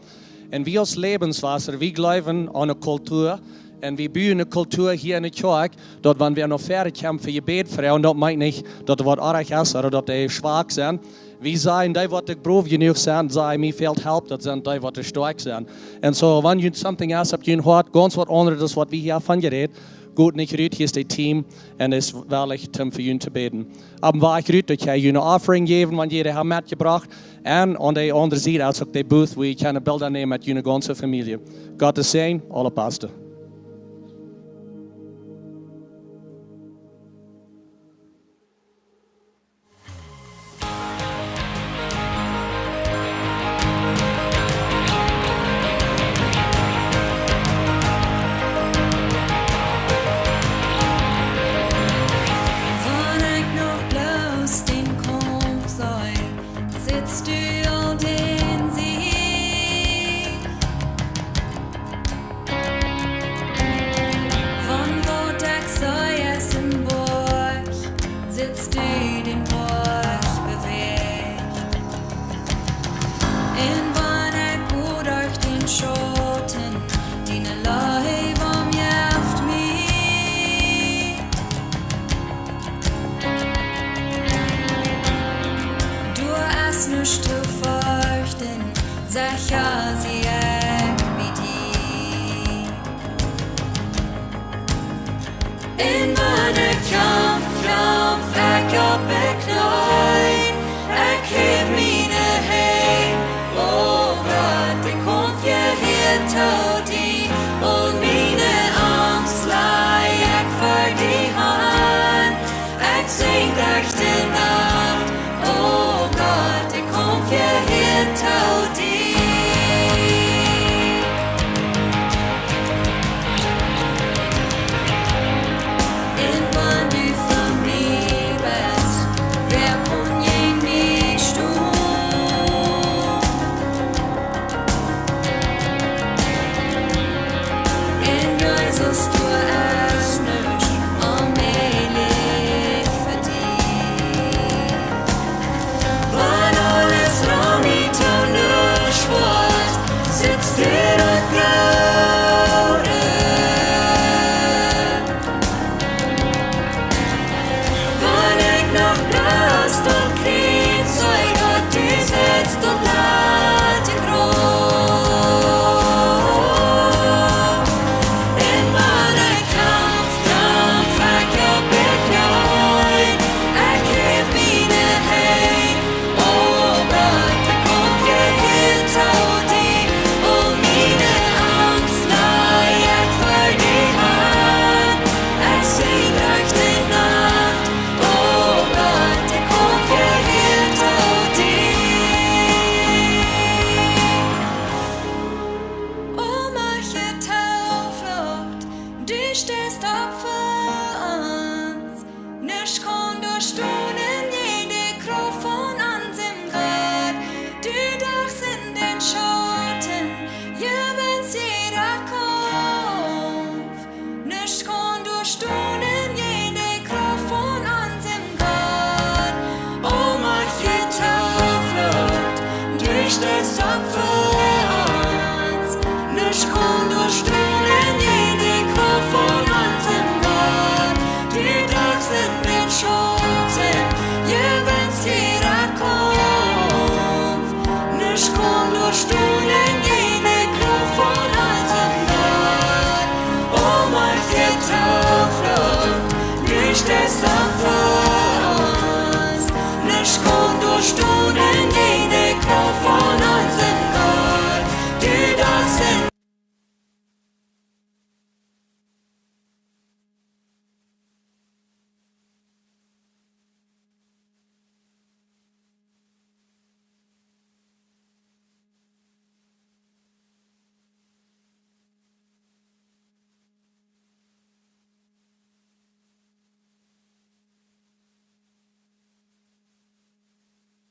Un wie aus Lebenswasser, wie jleewen aun eene Kultua. Un wie buen eene Kultua hia en de Kjoakj, daut wan wie no ver kjennen fa Jebäd froagen, daut meent nich, daut doa waut oajch es ooda daut dee schwak sent. Wie sajen, dee waut doa brow jenuach sent, sajen, mie fält Help, daut sent dee waut doa stoakj sent. Un soo, wan junt something es opp jun Hoat, gaunz waut aundret es waut wie hia von jerät, got nich rut, hia es daut Team un es wellich toom fa junt to bäden. Oba wan ekj rut, daut jie june offering jäwen, waut jie haben metjebrocht, un aun de aundre Sied es uk de Booth, wua jie kjennen Bilda nämen met june gaunze Famielje. Gott säajen, aule Pastoa. Wan ekj noch bloos dän Kaumf see, sitst du aul dän Sieg. Wan waut ekj see es een Boajch, sitst du dän Boajch bewäajen. Un wan ekj go derch dän Schauten, diene Leew omjeft mie. Doa es nuscht to ferchten, secha sie ekj bie die. Un wan ekj kjamf, kjamf ekj opp de Kjneeen, ekj häw miene Henj, o Gott, de Kaumf jehieet to die, un miene Angst laj ekj ver die han. Ekj sinj derch de Nacht, o Gott, de Kaumf jehieet to die. Un wan du fa mie best, Von